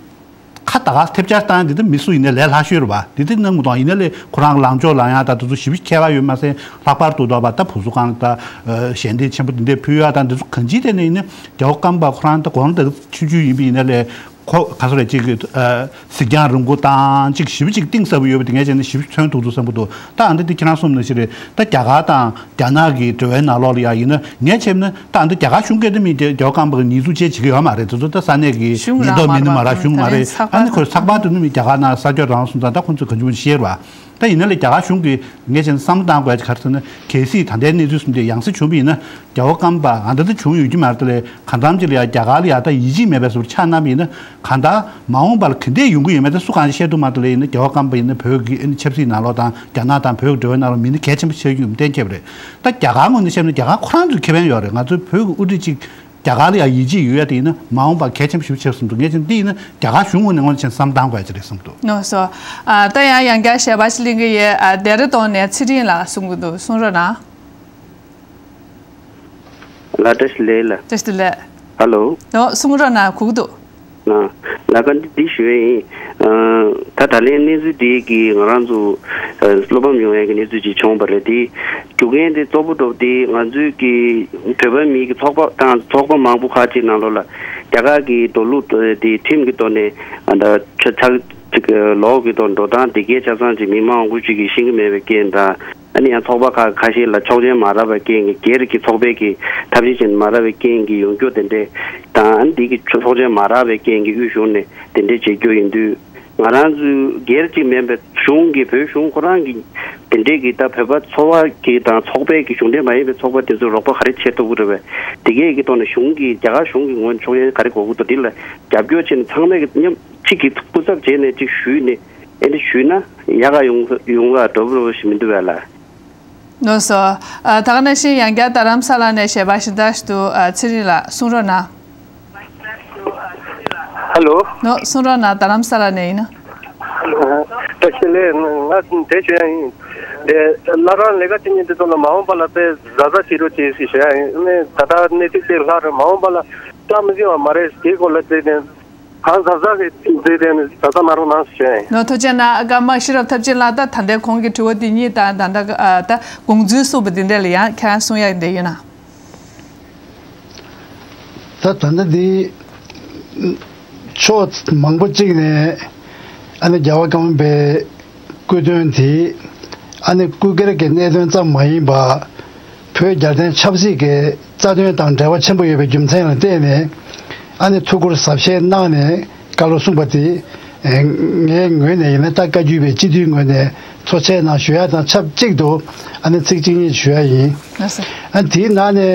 ཁ་ད་ག་ཐེབས་ཆག་བཏང་། འདི་ལྟར་མི་སུ་ཡིན་ནའི་ལས་སླ་ཤོས་རེད་པ། འདི་ལྟར་གནང་མི་གཏོང་། ཡིན་ན་ལས་ཁོ་རང་ལངས་ཕྱོགས་ལ་ཡང་ད་དུ་ཚོ་ཞིབ་ཁྱད་པར་ཡོད་མ་ཟད། ལྷག་པར་དུ་དོགས་པ་ད་བུ་གཟུགས་ཁང་ད་ཞལ་འདེབས་ཆེན་པོ་འདི་འདྲ་ཕུལ་ཡ་དང་འདི་ཚོ་གང་ཅིའི་ཐད་ནས་ཡིན་ན་རྒྱལ་བ་ཀརྨ་པ་ཁོ་རང་ད་གོང་ད་ཆུང་ཆུང་ཡིན་པ་ཡིན་ན་ལས་ཁོ་ག་ཚོད་རེད་ཅིག་གི་གཟིགས་རྒྱང་རིང་པོ་དང་ཅིག་ཞིབ་ཅིག་གཏིང་ཟབ་པོ་ཡོད་པ་དེ་ངས་བྱས་ན་ཞིབ་མཚོན་ཐུབ་འདུག་བསམ་གི་འདུག་ད་ཨ་འདི་དེ་ཁྱེད་རང་གསུངས་ནང་བཞིན་རེད། ད་རྒྱ་གར་དང་རྒྱ་ནག་གི་འབྲེལ་བའི་ནང་ལོགས་ལ་ཡ་ཡིན་ན་ངས་བྱས་ན། ད་འདི་རྒྱ་གར་གཞུང་གིས་འདི་མི་དེ་རྒྱལ་བ་ཀརྨ་པ་གི་ཉེས་འཛུགས་བྱེད་བྱེད་ཀྱི་ཡོད་མ་རེད། དེ་ཚོ་ད་ས་གནས་ཀྱི་གཞུང་ཉེན་རྡོག་མི་ནི་མ་རེད། གཞུང་མ་རེད། ད་ལན་ཚགས་པར་ཨ་ནི་ཁོས་ཚགས་པར་དུ་ནི་མི་རྒྱ་གར་ནང་གསར་འགྱུར་རང་སོང་ཙང་ད་ཁོ་ཚོས་གང་བྱུང་བྱས་ར། ད་ཡིན་ན་ལས་རྒྱ་གར་གཞུང་གིས་ངས་བྱས་ན་བསམ་བློ་བཏང་དགོས་ཡ་ག་རེ་ཟེར་ན། གལ་སྲིད་ད་ལྟའི་གནས་ཚུལ་གསུམ་དེ་ཡང་སེ་བྱུང་བ་ཡིན་ན་རྒྱལ་བ་ཀརྨ་པ་ཨ་ད་ལྟ་བྱུང་ཡོད་ཀྱི་མ་རེད། ད་ལས་གང་འཚམ་ཅིག་ལ་ཡ་རྒྱ་གར་ལ་ཡ་ད་ཡིད་ཆེས་མེད་པའི་བཟོ་འདྲ་ཆགས་གནང་བ་ཡིན་ན། གང་ལྟར་མ་འོངས་པ་ལ་ག་འདྲས་ཡོང་གི་ཡོད་མེད་ད་སུ་གང་ཞིག་བཤད་ཐུབ་མ་རེད། ད་ལས་ཡིན་ན་རྒྱལ་བ་ཀརྨ་པ་ཡིན་ན་བོད་ཀྱི་ཨ་ནི་ཆབ་སྲིད་ནང་ལོགས་དང་རྒྱ་ནག་དང་བོད་ཀྱི་འབྲེལ་བའི་ནང་ལོགས་མི་སྣ་གལ་ཆེན་པོ་ཆགས་རྒྱུ་གཏན་འཁེལ་བ་རེད། ད་རྒྱ་གར་ངོས་ནས་བཤད་ན་རྒྱ་གར་ཁོ་རང་ཚོའི་ཁེ་ཕན་ཡོད་རེད། ང་ཚོའི་བོད་ཀྱི་དབུ་ཁྲིད་ཅིག་རྒྱ་གར་ལ་ཡང་ཡིད་ཆེས་ཡོད་ཡ་དེ་ཡིན་ན་མ་འོངས་པར་གལ་ཆེན་པོ་ཞིག་ཆགས་སོང་འདུག་ངས་བྱས་ན་འདི་ཡིན་ན་རྒྱ་གར་གཞུང་ངོས་ནས་ངོས་ནས་བྱས་ན་བསམ་བཏང་དགོས་ཡ་ཅིག་རེད་བསམ་འདུག་ལགས་སོ། ཨ་ད་ཡང་ཡང་བསྐྱར་ཞལ་པར་ཞིག་ལེན་གྱི་ཡོད། ཨ་ལྡེ་ར་ལྡུན་ནས་ཚེ་རིང་ལགས་གསུང་གི་འདུག་གསུང་རོགས་གནང་། ལགས་བཀྲ་ཤིས་བདེ་ལེགས། བཀྲ་ཤིས་བདེ་ལེགས། ཧ་ལོ། ཨོ་གསུང་རོགས་གནང་། གུག་འདུག་ལ་ལ་ཀ་འདི་འདི་ཞུ་ཡས་ཡིན། ཨ་ད་ད་ལན་གནས་ཚུལ་འདི་གི་ང་རང་ཚོ་ཨ་བློ་ཕམ་ཡོང་ཡས་ཀྱི་གནས་ཚུལ་ཅིག་བྱུང་བ་རེད། དེ་རྒྱུ་རྐྱེན་དེ་གཙོ་བོ་འདྲ་པོ་དེ་ང་ཚོའི་གི་བོད་པ་མི་གི་ཚོགས་པ་དང་ཚོགས་པ་མང་པོ་ཁག་ཅིག་ནང་ལོགས་ལ་རྒྱ་གར་གི་འགྲོ་ལུགས་དེ་ཁྲིམས་ཀྱི་ཐོག་ནས་ཨ་ད་ཆ་ཚགས་ཅིག་ལོག་གི་ཐོག་འགྲོ་སྟངས་དེ་གའི་ཆ་ཚང་ཅིག་མི་མང་མང་པོ་ཅིག་གིས་ཤེས་ཀྱི་མེད་པའི་རྐྱེན་དང་། ཨ་ནི་ཡང་ཚོགས་པ་ཁག་ཁ་ཤས་ལ་ཆོག་མཆན་མ་རག་པའི་རྐྱེན་གྱིས་སྒེར་གྱི་ཚོགས་པའི་གི་ཐབས་ཤེས་བྱས་ནས་མ་རག་པའི་རྐྱེན་གྱིས་ཡོང་རྒྱུ་དེ་འདྲས་དང་། ཨ་ནི་འདི་གི་ཆོག་མཆན་མ་རག་པའི་རྐྱེན་གྱིས་དབུས་གཞུང་ནས་དེ་འདྲས་བྱེད་རྒྱུ་ཡིན་དུས། ང་རང་ཚོའི་སྒེར་གཅིག་མིན་པའི་གཞུང་གི་བོད་གཞུང་ཁོ་རང་གི་དེ་འདྲས་ཀྱི་ད་བོད་པ་ཚོ་བ་གི་དང་ཚོགས་པའི་གི་གཞུང་འབྲེལ་མ་ཡིན་པའི་ཚོགས་པ་དེ་ཚོས་རོགས་པ་ག་རེ་བྱེད་ཐུབ་ཀྱི་རེད་པས། དེ་གས་ཀྱི་ཐོག་ནས་གཞུང་གི་རྒྱ་གར་གཞུང་གི་ངོས་ནས་ཆོག་མཆན་ག་རེ་དགོས་ཀྱི་འདུག་འདི་ལ་རྒྱབ་སྐྱོར་བྱས་ནས་ཚང་མས་ཀྱི་མཉམ་གཅིག་གི་སྐུ་ཚབ་བྱས་ནས་གཅིག་ཞུས་ནས། ཨེ་འདྲ་ཞུས་ན་ཡག་ག་ཡོང་ཡོང་ག་འགྲོ་འགྲོ་ཞིག་མི་འདུག་བས་ལ། ལགས་སོ། ཨ་ད་ག་ནང་བཞིན་ཡང་བསྐྱར་རྡ་རམ་ས་ལ་ནས་ཞལ་པར་ཞིག་འདྲ་ཞིག་འདུག་ཨ་ཚེ་རིང་ལགས་གསུང་རོགས་གནང་། ཧ་ལོ། ལགས་གསུང་རོགས་གནང་། རྡ་རམ་ས་ལ་ནས་ཡིན་ན། ཨ་བཀྲ་ཤིས་བདེ་ལེགས། ང་དེ་ཞུ་ཡ་ཡིན། དེ་སླར་ཡང་ལས་ཀ་བྱེད་མཁན་དེ་ཚོ་ལ་མ་འོངས་པ་ལ་དཔེ་གཟབ་གཟབ་བྱེད་རོགས་བྱེད་ཞེས་ཞུ་ཡ་ཡིན། ཨ་ནི་ད་ལྟ་གནས་ཚུལ་དེ་ལྷག་རེད། མ་འོངས་པ་ལ་སླར་མི་འབྱུང་བ་མ་རེད། དེའི་སྐོར་ལ་བརྩེ་ལྡན། གང་གཟབ་གཟབ་ཀྱིས་མཛད་དེ་ནི་གཟབ་གཟབ་གནང་རོགས་གནང་ཞུ་ཡ་ཡིན། ནོ་ཐུགས་རྗེ་གནང་། ཀརྨ་ཤེས་རབ་ཐབས་ཆེན་ལགས། ད་ད་ལྟའི་གོང་གི་དྲི་བ་འདི་གཉིས་དང་ད་ལྟ་ཨ་ད་དགོངས་ཚུལ་གསུངས་པ་འདི་འདྲ་ལ་ཡང་ཁྱེད་རང་གསུང་ཡ་འདི་ཡོད་ན། ད་ད་ལྟ་འདི་ཕྱོགས་མང་པོ་གཅིག་ནས་ཨ་ནི་རྒྱལ་བ་ཀརྨ་པའི་ སྐུ་དོན་དེ་ཨ་ནི་སྐུ་སྒེར་གྱི་གནད་དོན་ཙམ་མ་ཡིན་པ། བོད་རྒྱལ་བསྟན་ཆབ་སྲིད་ཀྱི་རྩ་དོན་དང་འབྲེལ་བ་ཆེན་པོ་ཡོད་པའི་རྒྱུ་མཚན་ལ་བརྟེན་ནས། ཨ་ནི་ཐུགས་ཁུར་གཟབ་བཞེས་གནང་ནས་བཀའ་སློབ་གསུངས་པ་དེ། ངའི་ངོས་ནས་ཡིན་ན་ད་བཀའ་བརྒྱུད་པའི་སྤྱི་འཐུས་ངོས་ནས་ཐུགས་རྗེ་ཆེ་གནང་ཞུ་ཡ་དང་ཆབས་ཅིག་ཏུ། ཨ་ནི་ཚིག་གཅིག་གཉིས་ཞུ་ཡ་ཡིན། ཨ་དེའི་ནང་ནས་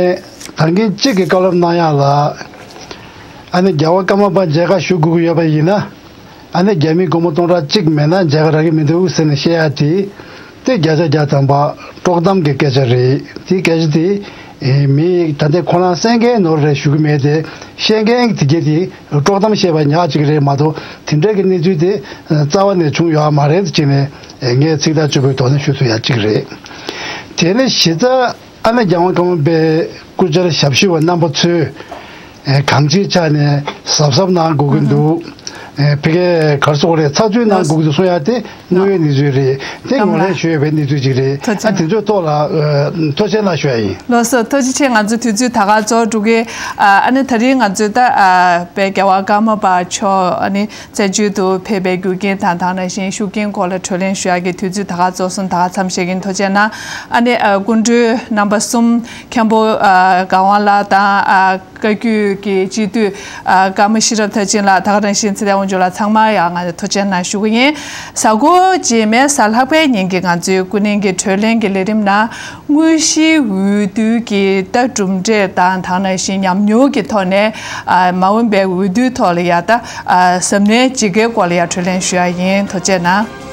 ད་གིན་གཅིག་གི་བཀའ་སློབ་གནང་ཡ་ལ། ཨ་ནི་རྒྱལ་བ་ཀརྨ་པ་མཇལ་ཁ་ཞུ་དགོས་ཀྱི་ཡོད་པ་ཡིན་ན། ཨ་ནི་རྒྱ་མི་སྒོར་མོ་སྟོང་ཕྲག་གཅིག་མེད་ན་མཇལ་ཁ་རག་གི་མི་འདུག་ཟེར་ནས་བཤད་ཡ་དེ། དེ་བརྒྱ་ཆ་བརྒྱ་ཐམ་པ་དཀྲོག་གཏམ་གྱི་སྐད་ཆ་རེད། དེ་སྐད་ཆ་དེ་མི་ད་ལྟ་ཁོ་རང་གསན་མཁན་ནོར་རེད་ཞུ་གི་མེད་དེ། བཤད་མཁན་དེ་གྱད་དེ་དཀྲོག་གཏམ་བཤད་པ་ཉག་གཅིག་རེད་མ་གཏོགས། དེ་འདྲ་གི་གནས་ཚུལ་དེ་རྩ་བ་ནས་བྱུང་ཡོད་མ་རེད་ཅེས་ནས་ངས་ཚིག་ཐག་ཆོད་པོའི་ཐོག་ནས་ཞུ་ཐུབ་ཡ་གཅིག་རེད། དེ་ནས་གཞི་རྩ། ཨ་ནི་རྒྱལ་དབང་ཀརྨ་པའི་སྐུ་བཅར་ཞབས་ཞུ་བ་རྣམ་པ་ཚོས་གང་ཅིའི་ཆ་ནས་གཟབ་གཟབ་གནང་དགོས་ཀྱི་འདུག་ཕ་གིའི་ག་རེ་ཟེར་དགོས་རེད། ཚགས་ཚུད་གནང་དགོས་ཀྱི་འདུག་གསུང་ཡ་དེ་དངོས་ཡོད་གནས་ཚུལ་རེད། དེ་ངོས་ལེན་ཞུས་ཡོད་པའི་གནས་ཚུལ་ཅིག་རེད། ཨ་དེ་ཚོའི་ཐོག་ལ་ཐུགས་རྗེ་ཆེ་གནང་ཞུ་ཡ་ཡིན། ལགས་སོ། ཐུགས་རྗེ་ཆེ། ང་ཚོ་དུས་ཚོད་ད་ག་རྫོགས་འགྲོ་གི། ཨ་ནི་ད་རིང་ང་ཚོས་ད་དཔལ་རྒྱལ་བ་ཀརྨ་པ་མཆོག་ཨ་ནི། བཙན་བྱོལ་དུ་ཕེབས་པའི་རྒྱུ་རྐྱེན་དང་དེ་ནང་བཞིན་ཤུགས་རྐྱེན་སྐོར་ལ་གྲོས་གླེང་ཞུ་ཡག་གི་དུས་ཚོད་ད་ག་རྫོགས་སོང་། ད་ག་མཚམས་བཞག་གིན་ཐུགས་རྗེ་གནང་། ཨ་ནི་ཨ་སྐུ་མགྲོན་རྣམ་པ་གསུམ་མཁན་པོ་ཨ་ག་དབང་ལགས་དང་ཨ་བཀའ་བརྒྱུད་ཀྱི་སྤྱི་འཐུས་ཨ་ཀརྨ་ཤེས་རབ་མཐར་ཕྱིན་ལགས། ད་ག་ནང་བཞིན་ཚེ་བརྟན་དབང་ཕྱུག་ལགས། ཚང་མ་ཡང་ང་ཐུགས་རྗེ་གནང་ཞུ་གི་ཡིན། གཟའ་འཁོར་རྗེས་མའི་གཟའ་ལྷག་པའི་ཉིན་གྱི་ང་ཚོའི་སྐུ་ངལ་གྱི་གྲོས་གླེང་གི་ལས་རིམ་ནང་། དངོས་གཞིའི་འོས་བསྡུ་གི་ལྟ་གྲུབ་འབྲས་དང་དེ་ནང་བཞིན་ཉམས་མྱོང་གི་ཐོག་ནས་ཨ་མ་འོངས་པའི་འོས་བསྡུའི་ཐོག་ལ་ཡ་ད་ཨ་གཟབ་ནན་ཇི་དགེའི་སྐོར་ལ་ཡ་གྲོས་གླེང་ཞུ་ཡ་ཡིན། ཐུགས་རྗེ་གནང་།